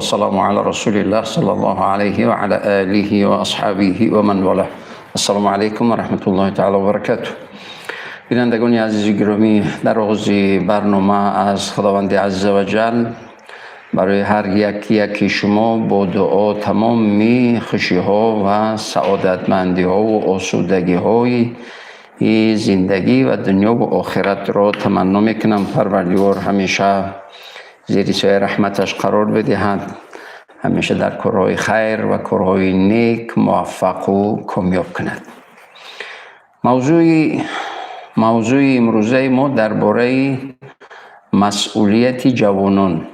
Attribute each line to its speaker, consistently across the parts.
Speaker 1: والسلام على رسول الله صلى الله عليه وعلى آله وأصحابه ومن والاه. السلام علیکم و رحمت الله تعالی و برکاته. بینندگان عزیز گرامی، در آغاز برنامه از خداوند عز و جل برای هر یک یکی شما با دعا تمامی خوشی ها و سعادتمندی ها و آسودگی های زندگی و دنیا و آخرت را تمنا میکنم. پروردگار همیشه زیر سایه رحمتش قرار بدهد، همیشه در کارهای خیر و کارهای نیک موفق و کامیاب کند. موضوع امروزه ما درباره مسئولیت جوانان،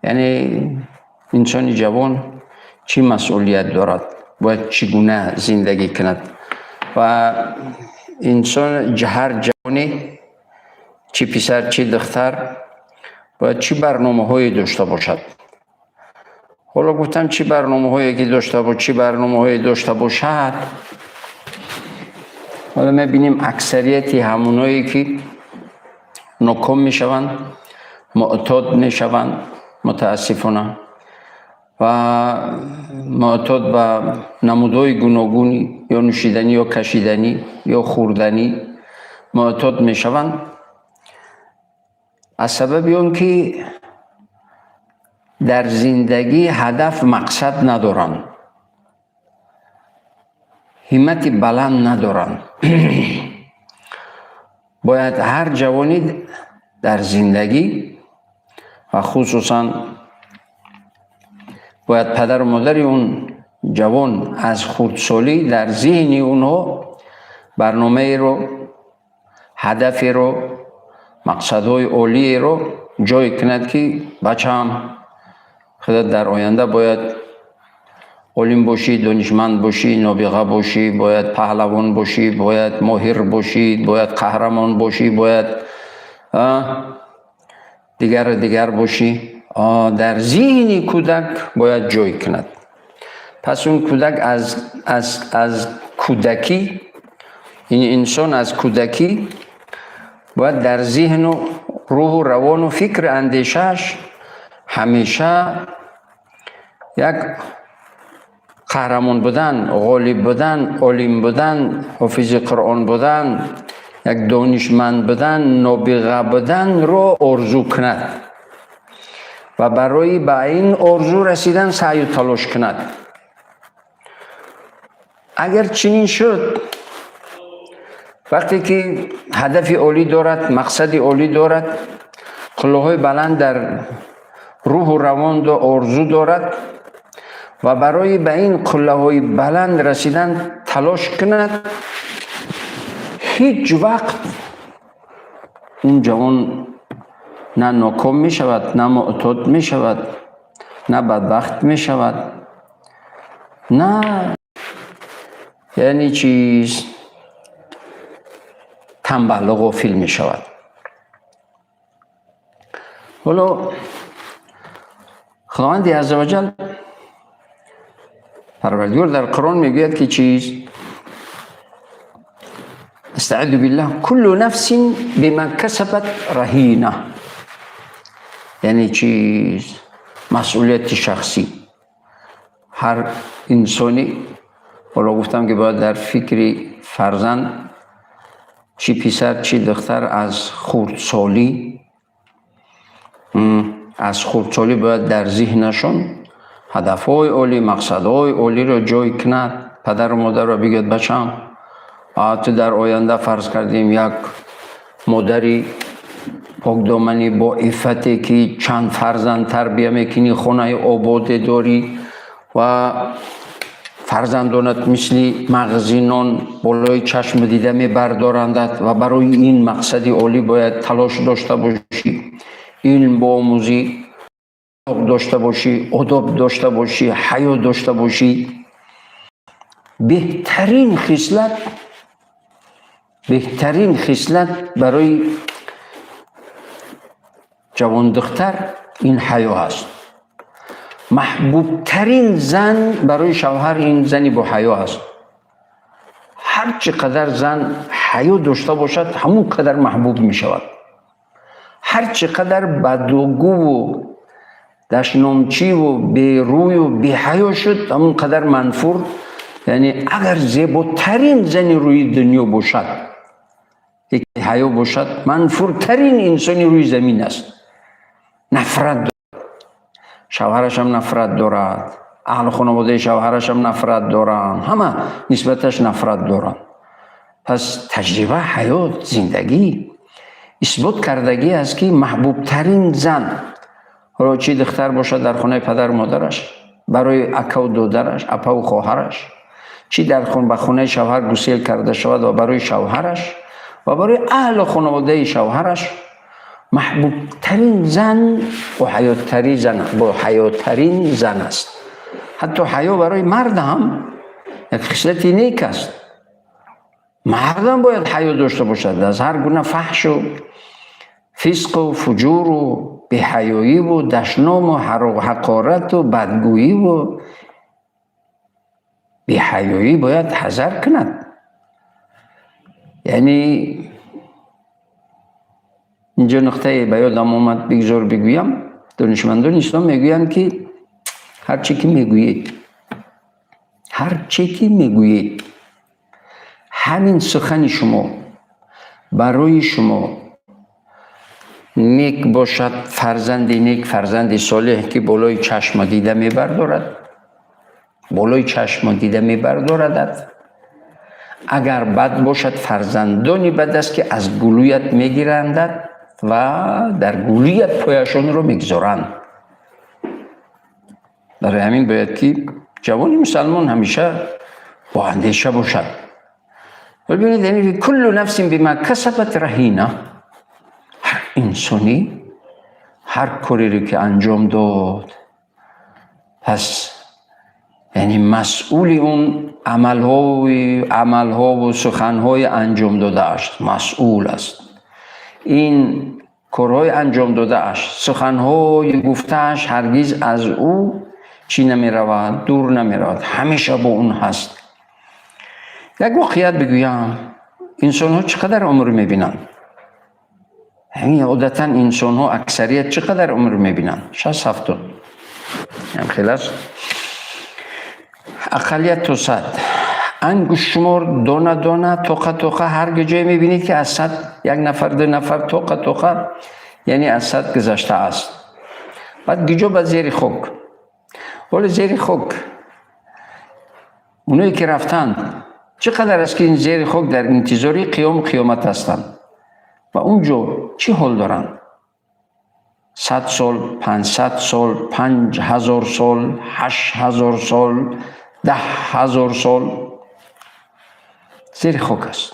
Speaker 1: یعنی انسان جوان چی مسئولیت دارد، باید چگونه زندگی کند و انسان، هر جوانی، چی پسر چی دختر، باید چی برنامه هایی داشته باشد. حالا گفتم چی برنامه هایی که داشته با چی برنامه هایی داشته باشد. حالا میبینیم اکثریت همونایی که ناکام میشوند، معتاد میشوند، متاسفانه و معتاد به نمودهای گوناگونی، یا نوشیدنی یا کشیدنی یا خوردنی معتاد میشوند، از سبب اون که در زندگی هدف، مقصد ندارند، همت بلند ندارند. باید هر جوانی در زندگی و خصوصا باید پدر و مادر اون جوان از خردسالی در ذهن اونها برنامه رو، هدفی رو، مقصدهای عالی رو جای کند که بچم، خودت در آینده باید عالم باشی، دانشمند باشی، نابغه باشی، باید پهلوان باشی، باید ماهر باشی، باید قهرمان باشی، باید دیگر دیگر باشی. در ذهن کودک باید جای کند. پس اون کودک از کودکی، این انسان از کودکی باید در ذهن و روح و روان و فکر اندیشش همیشه یک قهرمان بودن، غالب بودن، عالم بودن، حافظ قرآن بودن، یک دانشمند بودن، نابغه بودن رو آرزو کند و برای به این آرزو رسیدن سعی و تلاش کند. اگر چنین شد، وقتی که هدف عالی دارد، مقصد عالی دارد، قله بلند در روح و روان و آرزو دارد و برای به این قله های بلند رسیدن تلاش کند، هیچ وقت اون جوان نه ناکام می شود، نه معتاد می شود، نه بدبخت می شود، نه یعنی چیز تنبل و غافل می شود. حالا خداوند عزوجل، پروردگار در قرآن میگوید که چیز؟ استعذ بالله: كل نفس بما كسبت رهينة. یعنی چیز؟ مسئولیت شخصی هر انسانی. حالا گفتم که باید در فکر فرزند، چی پسر چی دختر، از خردسالی باید در ذهنشون هدفهای عالی، مقصدهای عالی را جای کند. پدر و مادر را بگوید بچم، تو در آینده فرض کردیم یک مادری پاکدامنی با عفتی که چند فرزند تربیه میکنی، خانه آباد داری و فرزندانت مثل مغزی نان بالای چشم دیده میبردارندت و برای این مقصد عالی باید تلاش داشته باشی، علم بآموزی، داشته باشی، آداب داشته باشی، حیا داشته باشی. بهترین خصلت، بهترین خصلت برای جوان دختر این حیا است. محبوب ترین زن برای شوهر این زنی با حیا است. هر چقدر زن حیا داشته باشد، همون قدر محبوب می شود. هر چقدر بدوگو و Дашномчиву берӯю беҳаё шуд, ҳамон қадар манфур. Яъне агар зеботарин зани рӯи дунё бошад, ҳаё бошад, манфуртарин инсони рӯи замин аст. Нафрат дорад, шавҳарашам нафрат дорад, аҳлу хонаводаи шавҳарашам нафрат доранд, ҳама нисбаташ нафрат доранд. Пас таҷриба, ҳаёт, зиндагӣ исбот кардагӣ аст, ки маҳбубтарин зан, ҳоло чӣ духтар бошад дар хонаи падару модараш, барои акаву додараш, апаву хоҳараш, чӣ дар ба хонаи шавҳар гусел карда шавад ва барои шавҳараш ва барои аҳлу хонаводаи шавҳараш, маҳбубтарин зан боҳаётарин зан аст. Ҳатто ҳаё барои мард ҳам як хислати нек аст. Мардам бояд ҳаё дошта бошад, аз ҳар гуна фаҳшу фисқу фуҷуру беҳаёиву дашному ҳақорату бадгӯиву беҳаёӣ бояд ҳазар кунад. Яъне инҷо нуқтае ба ёдам омад, бигзор бигӯям. Донишмандони ислом мегӯянд, ки ҳар чӣ ки мегӯед, ҳар чӣ ки мегӯед, ҳамин сухани шумо барои шумо нек бошад, фарзанди нек, фарзанди солеҳ, ки болои чашма дида мебардорад, болои чашма дида мебардорадат. Агар бад бошад, фарзандони бад аст, ки аз гулӯят мегирандат ва дар гулӯят пояшонро мегузоранд. Барои ҳамин бояд, ки ҷавони мусалмон ҳамеша бо андеша бошад. Бибинед, яъне كل نفس بما كسبت رهينة. Ҳар инсонӣ ҳар кореро ки анҷом дод, пас яъне масъули он амалҳову суханҳои анҷом додааш масъул аст. Ин корҳои анҷом додааш, суханҳои гуфтааш ҳаргиз аз ӯ чӣ намеравад, дур намеравад, ҳамеша бо он ҳаст. Як воқеият бигӯям: инсонҳо чӣ қадар умр мебинанд? Ҳамин одатан инсонҳо, аксарият чӣ қадар умр мебинанд? 60, 70 хел аст, ақаллият то 100, ангуштшумор, дона дона, тоқа тоқа. Ҳар ҷое мебинед, ки аз 100 як нафар, ду нафар, тоқа тоқа, яъне аз 100 гузаштааст. Баъд гиҷо ба зери хок. Ҳоло зери хок оное ки рафтанд, чӣ қадар аст, ки ин зери хок дар интизори қиёму қиёмат ҳастанд ва он ҷо чӣ ҳол доранд? 100 сол, 500 сол, 5000 сол, 8000 сол, 10 000 сол зери хок аст.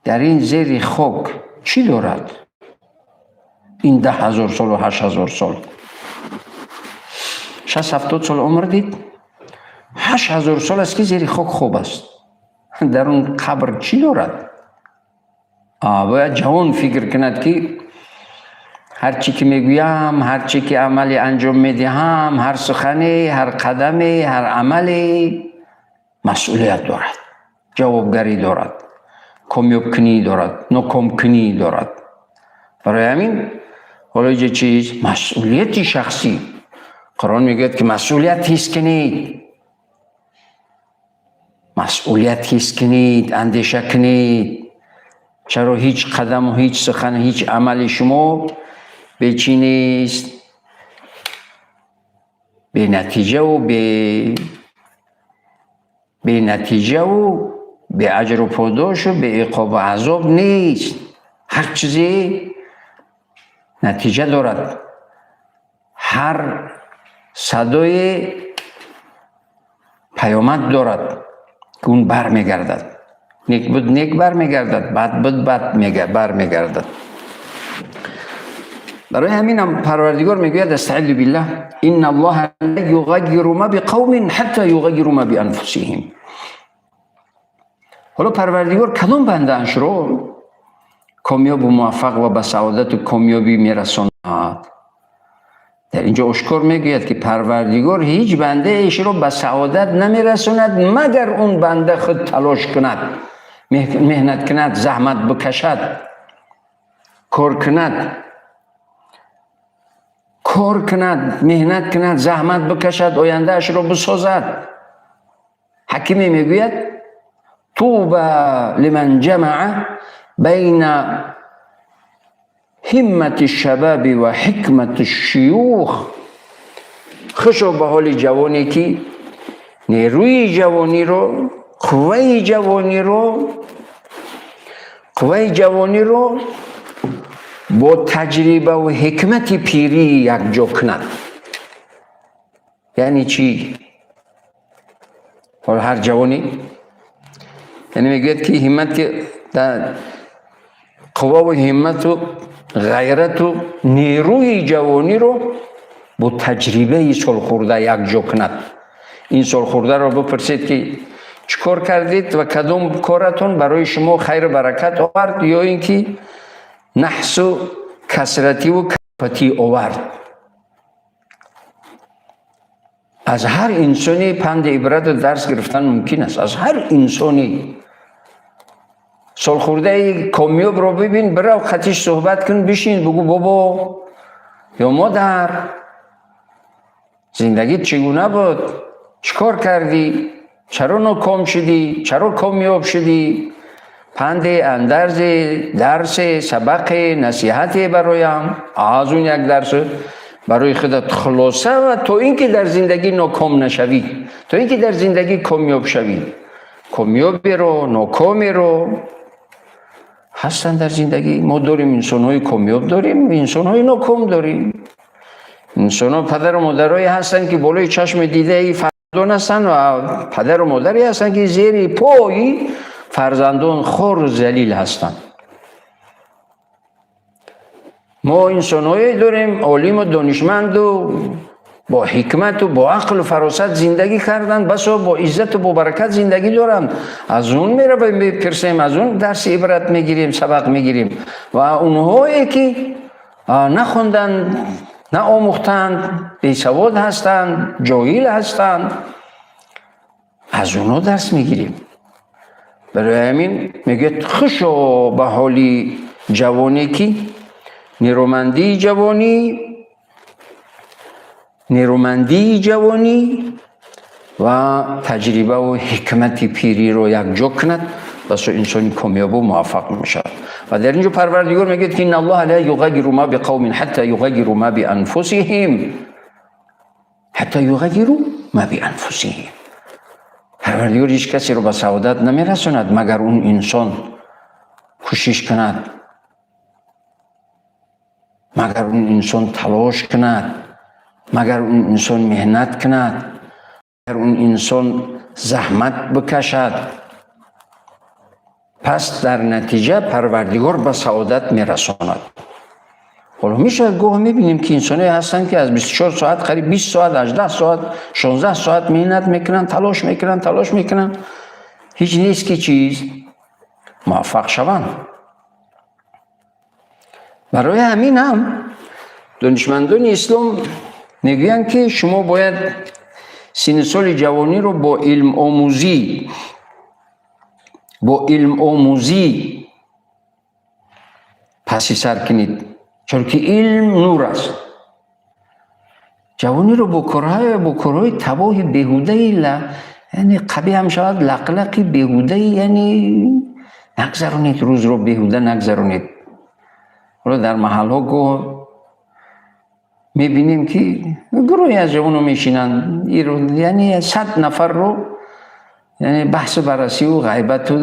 Speaker 1: Дар ин зери хок чӣ дорад ин 10 000 солу 8000 сол? 60, 70 сол умр дид, 8000 сол аст, ки зери хок хоб аст. Дар он қабр чӣ дорад? Бояд ҷавон фикр кунад, ки ҳар чӣ ки мегӯям, ҳар чӣ ки амале анҷом медиҳам, ҳар сухане, ҳар қадаме, ҳар амале масъулият дорад, ҷавобгарӣ дорад, комёбкунӣ дорад, нокомкунӣ дорад. Барои ҳамин ҳоло иҷа чиз, масъулияти шахсӣ. Қуръон мегӯяд, ки масъулият ҳис кунед, масъулият ҳис кунед, андеша кунед. Чаро ҳеҷ қадаму ҳеҷ сухан, ҳеҷ амали шумо бечӣ нест, бенатиҷаву бенатиҷаву беаҷру подошу беиқобу азоб нест. Ҳар чизе натиҷа дорад, ҳар садое паёмад дорад, ки он бармегардад. Нек буд, нек бармегардад, бад буд, бад бармегардад. Барои ҳаминам Парвардигор мегӯяд: أستعيذ بالله، إن الله لا يغير ما بقوم حتى يغيروا ما بأنفسهم. Ҳоло Парвардигор кадом бандаашро комёбу муваффақ ва ба саодату комёбӣ мерасонад? Дар инҷо ошкор мегӯяд, ки Парвардигор ҳеҷ бандаешро ба саодат намерасонад, магар он банда худ талош кунад, меҳнат кунад, заҳмат бикашад, кор кунад. Кор кунад, меҳнат кунад, заҳмат бикашад, ояндаашро бисозад. Ҳакиме мегӯяд: طوبى لمن جمع بين همة الشباب وحكمة الشيوخ. Хушо ба ҳоли ҷавоне ки нерӯи ҷавониро, қувваи ҷавониро бо таҷрибаву ҳикмати пирӣ якҷо кунад. Яъне чӣ? Ҳоло ҳар ҷавоне, яъне мегӯяд ки ҳиммати, қувваву ҳиммату ғайрату нерӯи ҷавониро бо таҷрибаи солхӯрда якҷо кунад. Ин солхӯрдаро бипурсед ки чӣ кор кардед ва кадом коратон барои шумо хайру баракат овард ё ин ки наҳсу касративу кафатӣ овард. Аз ҳар инсоне панди ибрату дарс гирифтан мумкин аст. Аз ҳар инсоне. Солхӯрдаи комёбро бибин, бирав қатиш суҳбат кун, бишин, бугӯ: бобо ё модар, зиндагит чӣ гуна буд, чӣ кор кардӣ, чаро ноком шудӣ, чаро комёб шудӣ? Панде, андарзе, дарсе, сабақе, насиҳате бароям. Аз он як дарс барои худат хулоса ва то ин ки дар зиндагӣ ноком нашавӣ, то ин ки дар зиндагӣ комёб шавӣ. Комёберо, нокомеро ҳастанд дар зиндагӣ. Мо дорем инсонҳои комёб, дорем инсонҳои ноком, дорем инсонҳо, падару модарое ҳастанд ки болои чашми дидаи фарзандон ҳастанд ва падару модаре ҳастанд ки зери пои фарзандон хору залил ҳастанд. Мо инсонҳое дорем, олиму донишманду бо ҳикмату бо ақлу фаросат зиндагӣ карданд, басо бо иззату бо баракат зиндагӣ доранд. Аз он меравем, мепирсем, аз он дарси ибрат мегирем, сабақ мегирем. Ва онҳое ки нахонданд, наомӯхтанд, бесавод ҳастанд, ҷоҳил ҳастанд, аз онҳо дарс мегирем. Барои ҳамин мегӯяд: хушо ба ҳоли ҷавоне ки нерӯмандии ҷавонӣ ва таҷрибаву ҳикмати пириро якҷо кунад, басо инсони комёбу муваффақ мешавад. Ва дар ин ҷо Парвардигор мегӯяд ки إن الله لا يغير ما بقوم حتى يغيروا ما بأنفسهم، حتى يغيروا ما بأنفسهم. Парвардигор ҳеҷ касеро ба саодат намерасонад, магар он инсон кӯшиш кунад, магар он инсон талош кунад, магар он инсон меҳнат кунад, магар он инсон заҳмат бикашад. Пас дар натиҷа Парвардигор ба саодат мерасонад. Ҳоло мешавад, гоҳ мебинем ки инсоное ҳастанд ки аз 24 соат қариб 20 соат, 18 соат, 16 соат меҳнат мекунанд, талош мекунанд, талош мекунанд, ҳеҷ нест ки чиз муваффақ шаванд. Барои ҳамин ҳам донишмандони ислом мегӯянд ки шумо бояд синни соли ҷавониро бо илмомӯзӣ паси сар кунед, чунки илм нур аст. Ҷавониро бо корҳои табоҳи беҳудаи, яъне қабиҳ ҳам шавад, лақлақи беҳудаи, яъне нагзаронед, рӯзро беҳуда нагзаронед. Ҳоло дар маҳалҳо гоҳ мебинем ки гурӯҳе аз ҷавоно мешинанд, яъне 100 нафарро, яъне баҳсу баррасиву ғайбату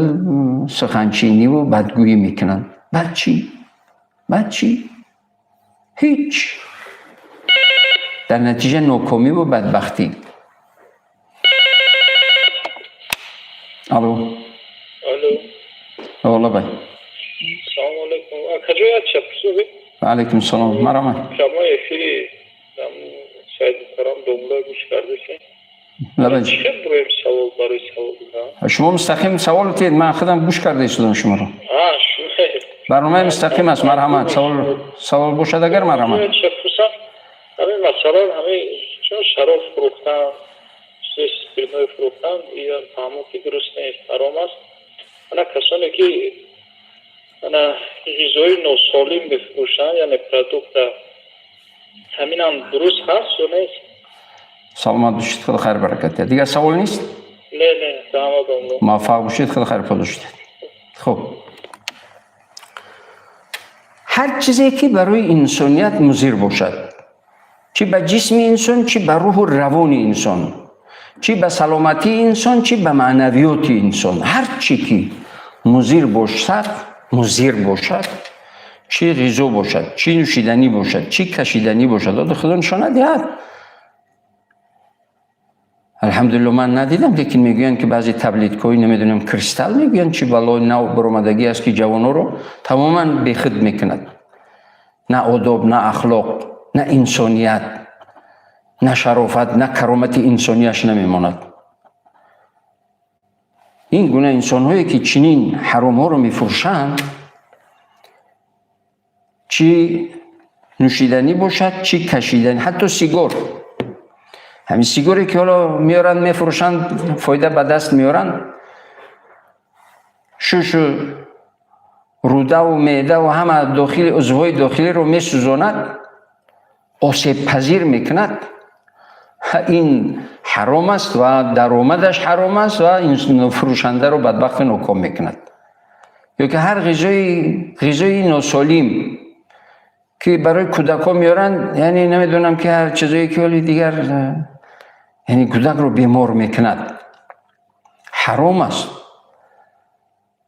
Speaker 1: суханчиниву бадгӯӣ мекунанд. Баъд чӣ? Баъд чӣ? Ҳеҷ. Дар натиҷа нокомиву бадбахтӣ. Алло.
Speaker 2: Алло.
Speaker 1: Лабай.
Speaker 2: Салому алейкум. Каҷои ача пурсуби?
Speaker 1: Алейкум салом, марҳамат.
Speaker 2: Прямой эфири Саид Мукаррам домла гӯш кардасем.
Speaker 1: Лабай.
Speaker 2: Чӣ хел буроем савол барои савол додан?
Speaker 1: Шумо мустақим савол кунед, ман худам гӯш карда истодам шуморо. Барномаи мустақим аст, марҳамат. Савол бошад агар, марҳамат.
Speaker 2: Ча пурсам, ҳамин масъала, ҳамин чун шароб фурӯхтан, чизи спиртной фурӯхтан, ин фаҳмо ки дуруст нест, ҳаром аст. Ана касоне ки ана ғизои носолим мефурӯшанд, яъне продукта. Ҳаминам дуруст ҳаст ё нест?
Speaker 1: Саломат бошед, худо хайр баракат диҳад. Дигар савол нест?
Speaker 2: Не, заҳмат домла.
Speaker 1: Муваффақ бошед, худо хайр подош диҳад. Хуб, ҳар чизе ки барои инсоният музир бошад, чӣ ба ҷисми инсон, чӣ ба рӯҳу равони инсон, чӣ ба саломатии инсон, чӣ ба маънавиёти инсон, ҳар чӣ ки музир бошад, музир бошад, чӣ ғизо бошад, чӣ нӯшиданӣ бошад, чӣ кашиданӣ бошад, худо нишона диҳад. Алҳамдулилло, ман надидам, лекин мегӯянд, ки баъзе таблеткаҳои, намедонам, кристалл мегӯянд, чӣ балои нав баромадагӣ аст, ки ҷавонҳоро тамоман бехуд мекунад. На одоб, на ахлоқ, на инсоният, на шарофат, на каромати инсонияш намемонад. Ин гуна инсонҳое, ки чунин ҳаромҳоро мефурӯшанд, чӣ нӯшиданӣ бошад, чӣ кашиданӣ, ҳатто сигор, ҳамин сигоре, ки ҳоло меоранд, мефурӯшанд, фоида ба даст меоранд, шушу рӯдаву меъдаву ҳама дохили узвҳои дохилиро месӯзонад, осебпазир мекунад. Ин ҳаром аст ва даромадаш ҳаром аст ва фурӯшандаро бадбахту ноком мекунад. Ё ки ҳар ғизои носолим, ки барои кӯдакҳо меоранд, яъне намедонам, ки ҳар чизое, ки ҳоли дигар, яъне кӯдакро бемор мекунад, ҳаром аст.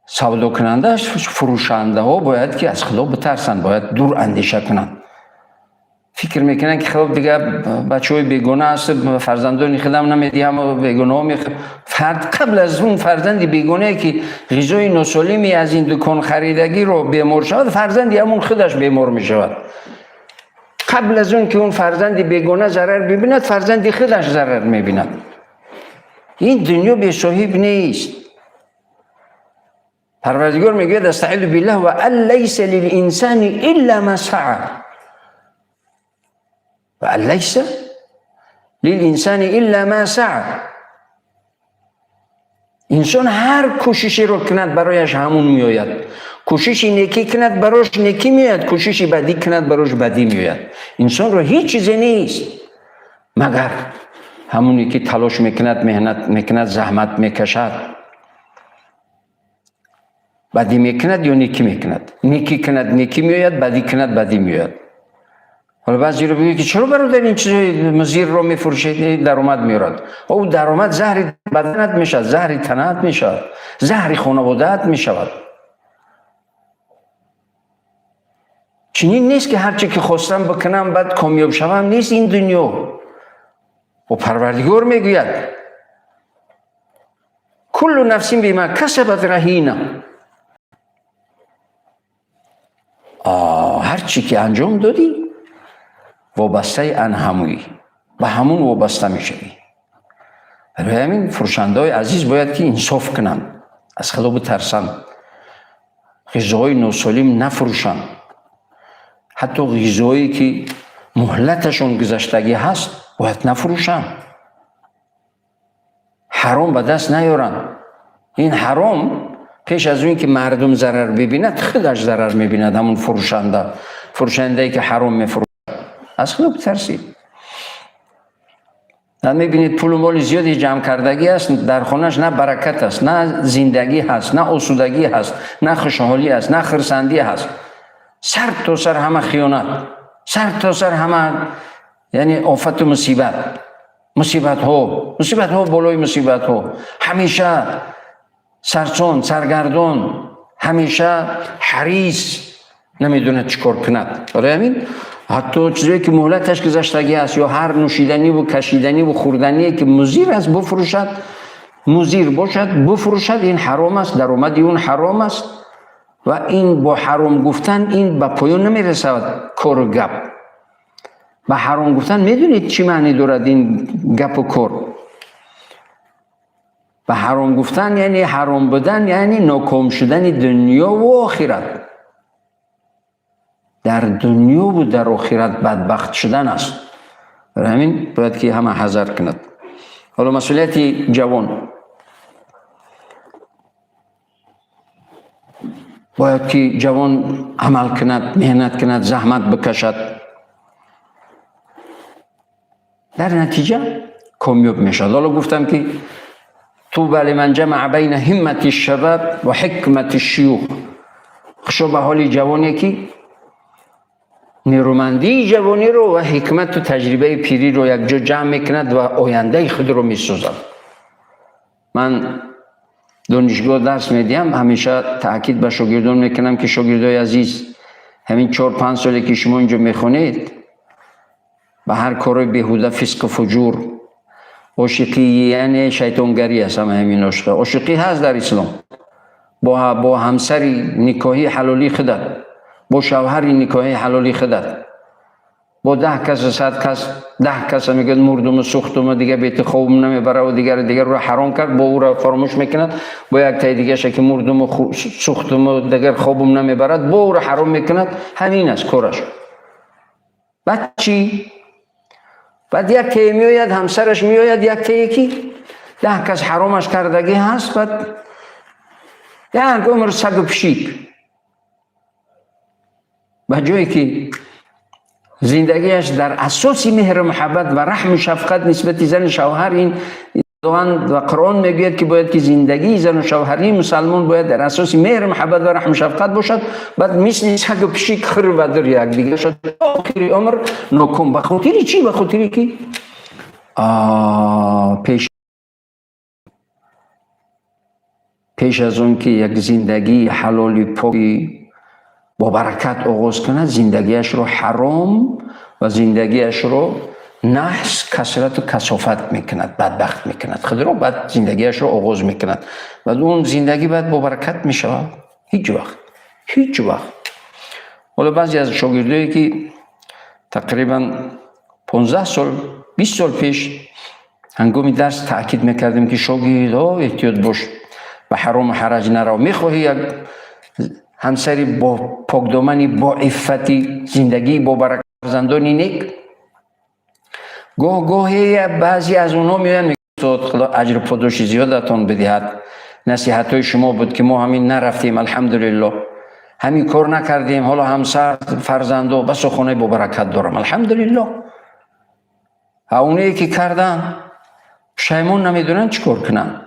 Speaker 1: Савдокунандааш, фурӯшандаҳо бояд ки аз Худо битарсанд, бояд дур андеша кунанд. Фикр мекунанд, ки хуб, дигар бачаҳои бегона аст, фарзандони худам намедиҳам, бегонаҳо. Фард қабл аз он фарзанди бегонае, ки ғизои носолими аз ин дукон харидагиро бемор шавад, фарзанди ҳамон худаш бемор мешавад. Қабл аз он ки он фарзанди бегона зарар бибинад, фарзанди худаш зарар мебинад. Ин дунё бесоҳиб нест. Парвардигор мегӯяд: أستعيذ بالله، وأن ليس للإنسان إلا ما سعى، وأن ليس للإنسان إلا ما سعى. Инсон ҳар кӯшишеро кунад, барояш ҳамун меояд. Кӯшиши некӣ кунад, барош некӣ меояд, кӯшиши бадӣ кунад, барош бадӣ меояд. Инсонро ҳеҷ чизе нест, магар ҳамоне ки талош мекунад, меҳнат мекунад, заҳмат мекашад. Бадӣ мекунад ё некӣ мекунад, некӣ кунад, некӣ меояд, бадӣ кунад, бадӣ меояд. Ҳоло баъзеро бигӯяд, ки чаро, бародар, ин чизҳои музирро мефурӯшед, даромад меорад? Ӯ даромад заҳри баданат мешавад, заҳри танаат мешавад, заҳри хонаводаат мешавад. Чунин нест, ки ҳарче ки хостам бикунам, баъд комёб шавам. Нест ин дунё. О, Парвардигор мегӯяд: كل نفس بما كسبت رهينة. Ҳарчи ки анҷом додӣ, вобастаи ан ҳамуӣ, ба ҳамун вобаста мешавӣ. Барои ҳамин фурӯшандаҳои азиз бояд ки инсоф кунанд, аз Худо битарсанд, ғизоҳои носолим нафурӯшанд. Ҳатто ғизое, ки муҳлаташон гузаштагӣ ҳаст, бояд нафурӯшанд, ҳаром ба даст наёранд. Ин ҳаром пеш аз он ки мардум зарар бибинад, худаш зарар мебинад, ҳамун фурӯшанда, фурӯшандае, ки ҳаром мефурӯшад. Аз Худо битарсид. Баъд мебинед, пулу моли зиёде ҷамъ кардагӣ аст, дар хонаш на баракат аст, на зиндагӣ ҳаст, на осудагӣ ҳаст, на хушҳолӣ аст, на хурсандӣ ҳаст. Сар то сар ҳама хиёнат, сар то сар ҳама, яъне офату мусибат, мусибатҳо, мусибатҳо болои мусибатҳо, ҳамеша сарсон, саргардон, ҳамеша ҳарис, намедонад чӣ кор кунад. Барои ҳамин ҳатто чизое, ки муҳлаташ гузаштагӣ аст, ё ҳар нӯшиданиву кашиданиву хӯрдание, ки музир аст, буфурӯшад, музир бошад, буфурӯшад, ин ҳаром аст, даромади он ҳаром аст. Ва ин бо ҳаром гуфтан ин ба поён намерасад кору гап. Ба ҳаром гуфтан медонед, чӣ маъне дорад ин гапу кор? Ба ҳаром гуфтан, яъне ҳаром будан, яъне ноком шудани дунёву охират, дар дунёву дар охират бадбахт шудан аст. Барои ҳамин бояд ки ҳама ҳазар кунад. Ҳоло масъулияти ҷавон. Бояд ки ҷавон амал кунад, меҳнат кунад, заҳмат бикашад. Дар натиҷа комёб мешавад. Ҳоло гуфтам ки طوبى لمن جمع بين همة الشباب و حکمت الشیوخ. خوشا به حال جوانی که نیرومندی جوانی رو و حکمت و تجربه پیری رو یک جا جمع میکند و آینده خود رو میسازد. من دانشگاه درس میدیم، همیشه تاکید به شاگردان میکنم که شاگردای عزیز، همین 4-5 سالی که شما اینجا میخونید به هر کار بیهوده، فسق و فجور، عاشقی، یعنی شیطانگری است. همه همین عشق عاشقی هست در اسلام، با همسر نکاحی حلالی خودت، با شوهر نکاحی حلالی خودت، با 10 کس، 100 کس، 10 کس میگه مردم و سوختم و دیگه بیت خوابم نمیبره و دیگر رو حرام کرد، با او را فراموش میکند، با یک تای دیگه که مردم و سوختم و دیگر خوابم نمیبرد، با او را حرام میکند. همین است کارش. بعد چی؟ بعد یک تی میآید، همسرش میآید، یک تی کی 10 کس حرامش کردگی هست. بعد یک عمر سگ و پشیک، به جایی که زندگیش در اساس مهر و محبت و رحم و شفقت نسبت زن شوهر، این خداوند و قرآن میگوید که باید که زندگی زن و شوهری مسلمان باید در اساس مهر، محبت و رحم و شفقت باشد. بعد مثل سگ و پشیک خر و در یک دیگه شد آخر عمر ناکام. به خاطر چی؟ به خاطر که پیش از اون که یک زندگی حلال پاکی با برکت آغاز کند، زندگیش رو حرام و زندگیش رو نحس، کثرت و کثافت میکند، بدبخت میکند خود رو. بعد زندگیش رو آغاز میکند و اون زندگی بعد با برکت میشود؟ هیچ وقت، هیچ وقت. حالا بعضی از شاگردایی که تقریبا 15 سال، 20 سال پیش هنگامی درس تاکید میکردیم که شاگردها احتیاط باش، به حرام و حرج نرو، میخواهی یک همسری با پاکدامنی، با عفتی، زندگی با برکت، فرزندانی نیک. گاه گاهی بعضی از اونها میگن استاد خدا اجر پاداش زیادتان بدهد، نصیحت های شما بود که ما همین نرفتیم، الحمدلله همین کار نکردیم، حالا همسر، فرزندو بس خونه با برکت دارم، الحمدلله. اونایی که کردن پشیمان، نمیدونن چیکار کنن.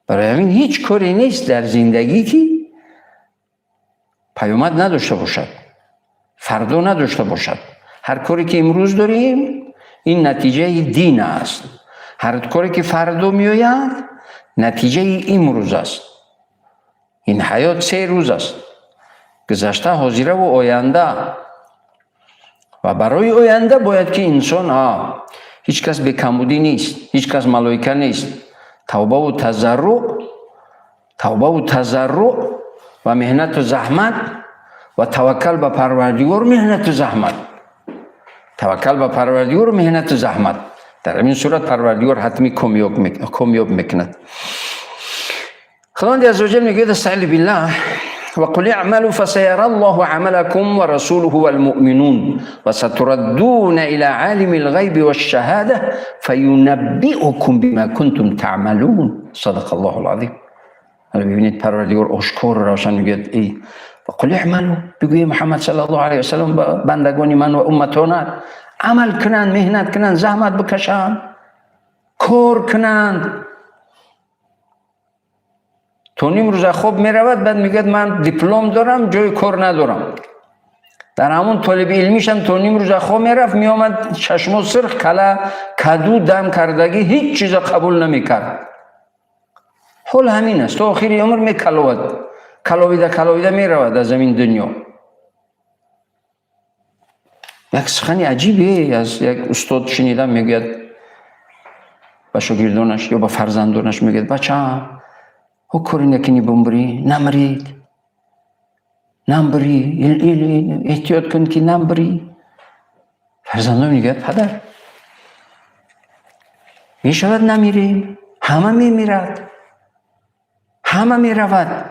Speaker 1: برای همین هیچ کاری نیست در زندگی که پیامد نداشته باشد، فردا نداشته باشد. هر کاری که امروز داریم این نتیجه دین است، هر کاری که فردا میآید نتیجه امروز است. این حیات 3 روز است: گذشته، حاضره و آینده. و برای آینده باید که انسان ها، هیچ کس به کمبودی نیست، هیچ کس ملائکه نیست. توبه و تضرع، توبه و تضرع و محنت و زحمت و توکل به پروردگار، محنت و زحمت، توکل به پروردگار و محنت و زحمت. در این صورت پروردگار حتمی کمیاب میکند. خداوند عزوجل میگوید: استعیذ بالله، وقل اعملوا فسيرى الله عملكم ورسوله والمؤمنون وستردون إلى عالم الغيب والشهادة فينبئكم بما كنتم تعملون. صدق الله العظیم. حالا ببینید، پروردگار آشکار و روشن میگوید ای وقل اعملوا، بگوی محمد صلی الله علیه وسلم بندگان من و امتانت عمل کنند، مهنت کنند، زحمت بکشند، کار کنند. تا نیم روز خواب میرود، بعد میگه من دیپلم دارم، جای کار ندارم. در همون طالب علمیشم تا نیم روز خواب میرفت، میآمد، چشما سرخ، کله کدو دم کردگی، هیچ چیز قبول نمیکرد. حال همین است، تا آخر عمر میکلود، کلاویده کلاویده میرود از این دنیا. یک سخن عجیبی از یک استاد شنیدم، میگوید به شاگردانش یا به فرزندانش، میگوید بچه ها، کاری نکنی بمبری، نمرید، نمبری، احتیاط کن که نمبری. فرزندان میگوید پدر، میشود نمیریم؟ همه میمیرد، همه میرود،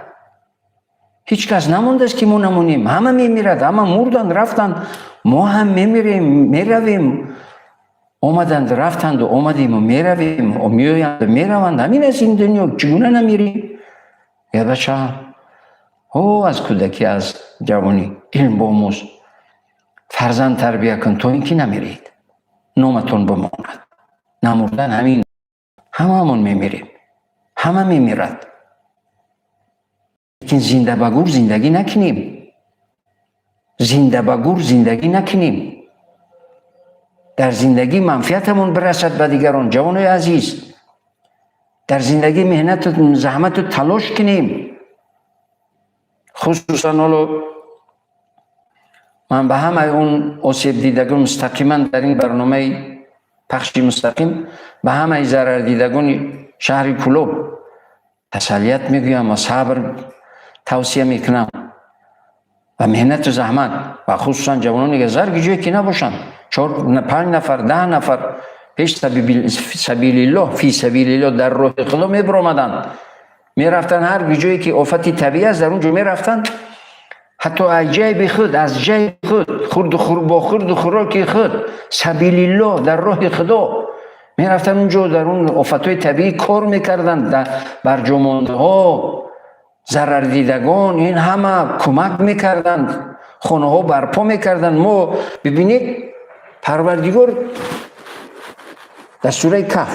Speaker 1: هیچ کس نمونده است که ما نمونیم. همه میمیرد، همه مردند، رفتند، ما هم میمیریم، میرویم. آمدند، رفتند و آمدیم و میرویم و میآیند و میروند. همین است این دنیا، چگونه نمیریم؟ یا بچه او از کودکی، از جوانی علم بآموز، فرزند تربیه کن تا اینکه نمیرید. Номатон бимонад. Намурдан ҳамин. Ҳамаамон мемирем, ҳама мемирад, лекин зинда ба гур зиндагӣ накунем, зинда ба гур зиндагӣ накунем. Дар зиндагӣ манфиатамон бирасад ба дигарон. Ҷавонои азиз, дар зиндагӣ меҳнату заҳмату талош кунем. Хусусан ҳоло ман ба ҳамаи он осебдидагон мустақиман дар ин барномаи пахши мустақим ба ҳамаи зарардидагони шаҳри Кӯлоб тасаллият мегӯям ва сабр тавсия мекунам ва меҳнату заҳмат, ва хусусан ҷавононе ки зарги ҷое ки набошанд, чор, панҷ нафар, 10 нафар пеш сабилиллоҳ, фи сабилиллоҳ, дар роҳи Худо мебиромаданд, мерафтанд. Ҳар ҷое ки офати табиӣ аст, дар он ҷо мерафтанд, ҳатто аз ҷайби худ, аз ҷайби худ, хурду бо хурду хӯроки худ, сабилиллоҳ, дар роҳи Худо мерафтанд. Унҷо дар он офатҳои табиӣ кор мекарданд, барҷомондаҳо, зарардидагон, ин ҳама кӯмак мекарданд, хонаҳо барпо мекарданд. Мо бибинед, Парвардигор дар сураи Каҳф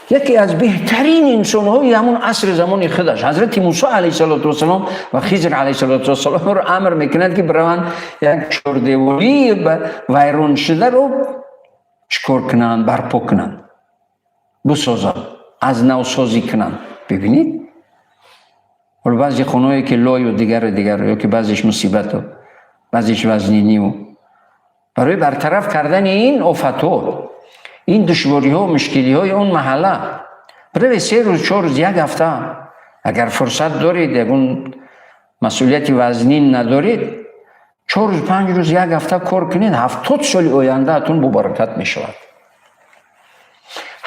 Speaker 1: яке аз беҳтарин инсонҳои ҳамон асри замони худаш, ҳазрати Мусо алайҳиссалоту вассалом ва Хизр алайҳиссалоту вассаломро амр мекунад, ки бираванд, як чордевории вайроншударо чикор кунанд? Барпо кунанд, бисозанд, аз навсозӣ кунанд. Бибинед, ҳоло баъзе хонаҳое ки лою дигару дигар, ё ки баъзеш мусибату баъзеш вазниниву, барои бартараф кардани ин офатҳо, ин душвориҳо, мушкилиҳои он маҳалла биравед. 3 рӯз, 4 рӯз, як ҳафта, агар фурсат доред, ягон масъулияти вазнин надоред, 4 рӯз, 5 рӯз, як ҳафта кор кунед, 70 соли ояндаатон бобаракат мешавад.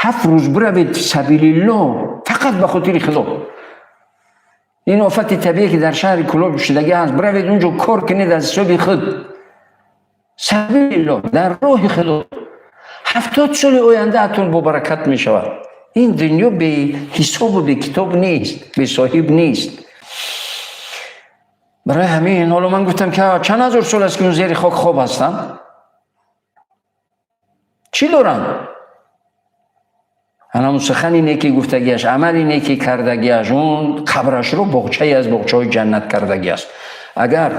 Speaker 1: 7 рӯз биравед сабилиллоҳ, фақат ба хотири Худо, ин офати табиие ки дар шаҳри Кӯлоб шудагӣ ҳаст, биравед, унҷо кор кунед аз ҳисоби худ, сабилиллоҳ, дар роҳи Худо, 70 соли ояндаатон бобаракат мешавад. Ин дунё беҳисобу бекитоб нест, бесоҳиб нест. Барои ҳамин ҳоло ман гуфтам, ки чанд ҳазор сол аст, ки он зери хок хоб ҳастанд, чӣ доранд? Ана сухани неки гуфтагиаш, амали неки кардагиаш он қабрашро боғчае аз боғчаҳои ҷаннат кардагиаст. Агар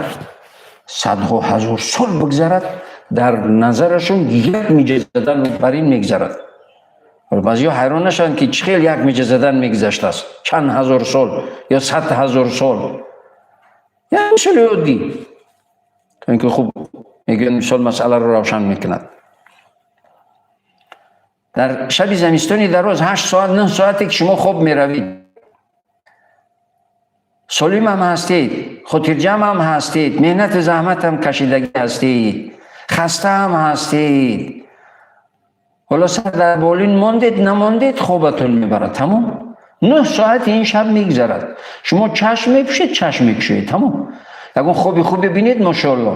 Speaker 1: садҳо ҳазор сол бигзарад, дар назарашон як миҷа задан бар ин мегзарад. Баъзеҳо ҳайрон нашаванд, ки чӣ хел як миҷа задан мегузаштааст чанд ҳазор сол ё 100 000 сол. Як мисоли оддӣ, то ин ки хуб мегӯянд, мисол масъаларо равшан мекунад. Дар шаби замистони дароз, 8 соат, 9 соате ки шумо хоб меравед, солимам ҳастед, хотирҷамъам ҳастед, меҳнату заҳматам кашидагӣ ҳастед, хастаам ҳастед, ҳоло сар дар болин мондед, намондед, хобатон мебарад. Тамом, 9 соати ин шаб мегузарад, шумо чашм мепӯшед, чашм мекушоед, тамом. Ягон хоби хуб бибинед, мошоалло.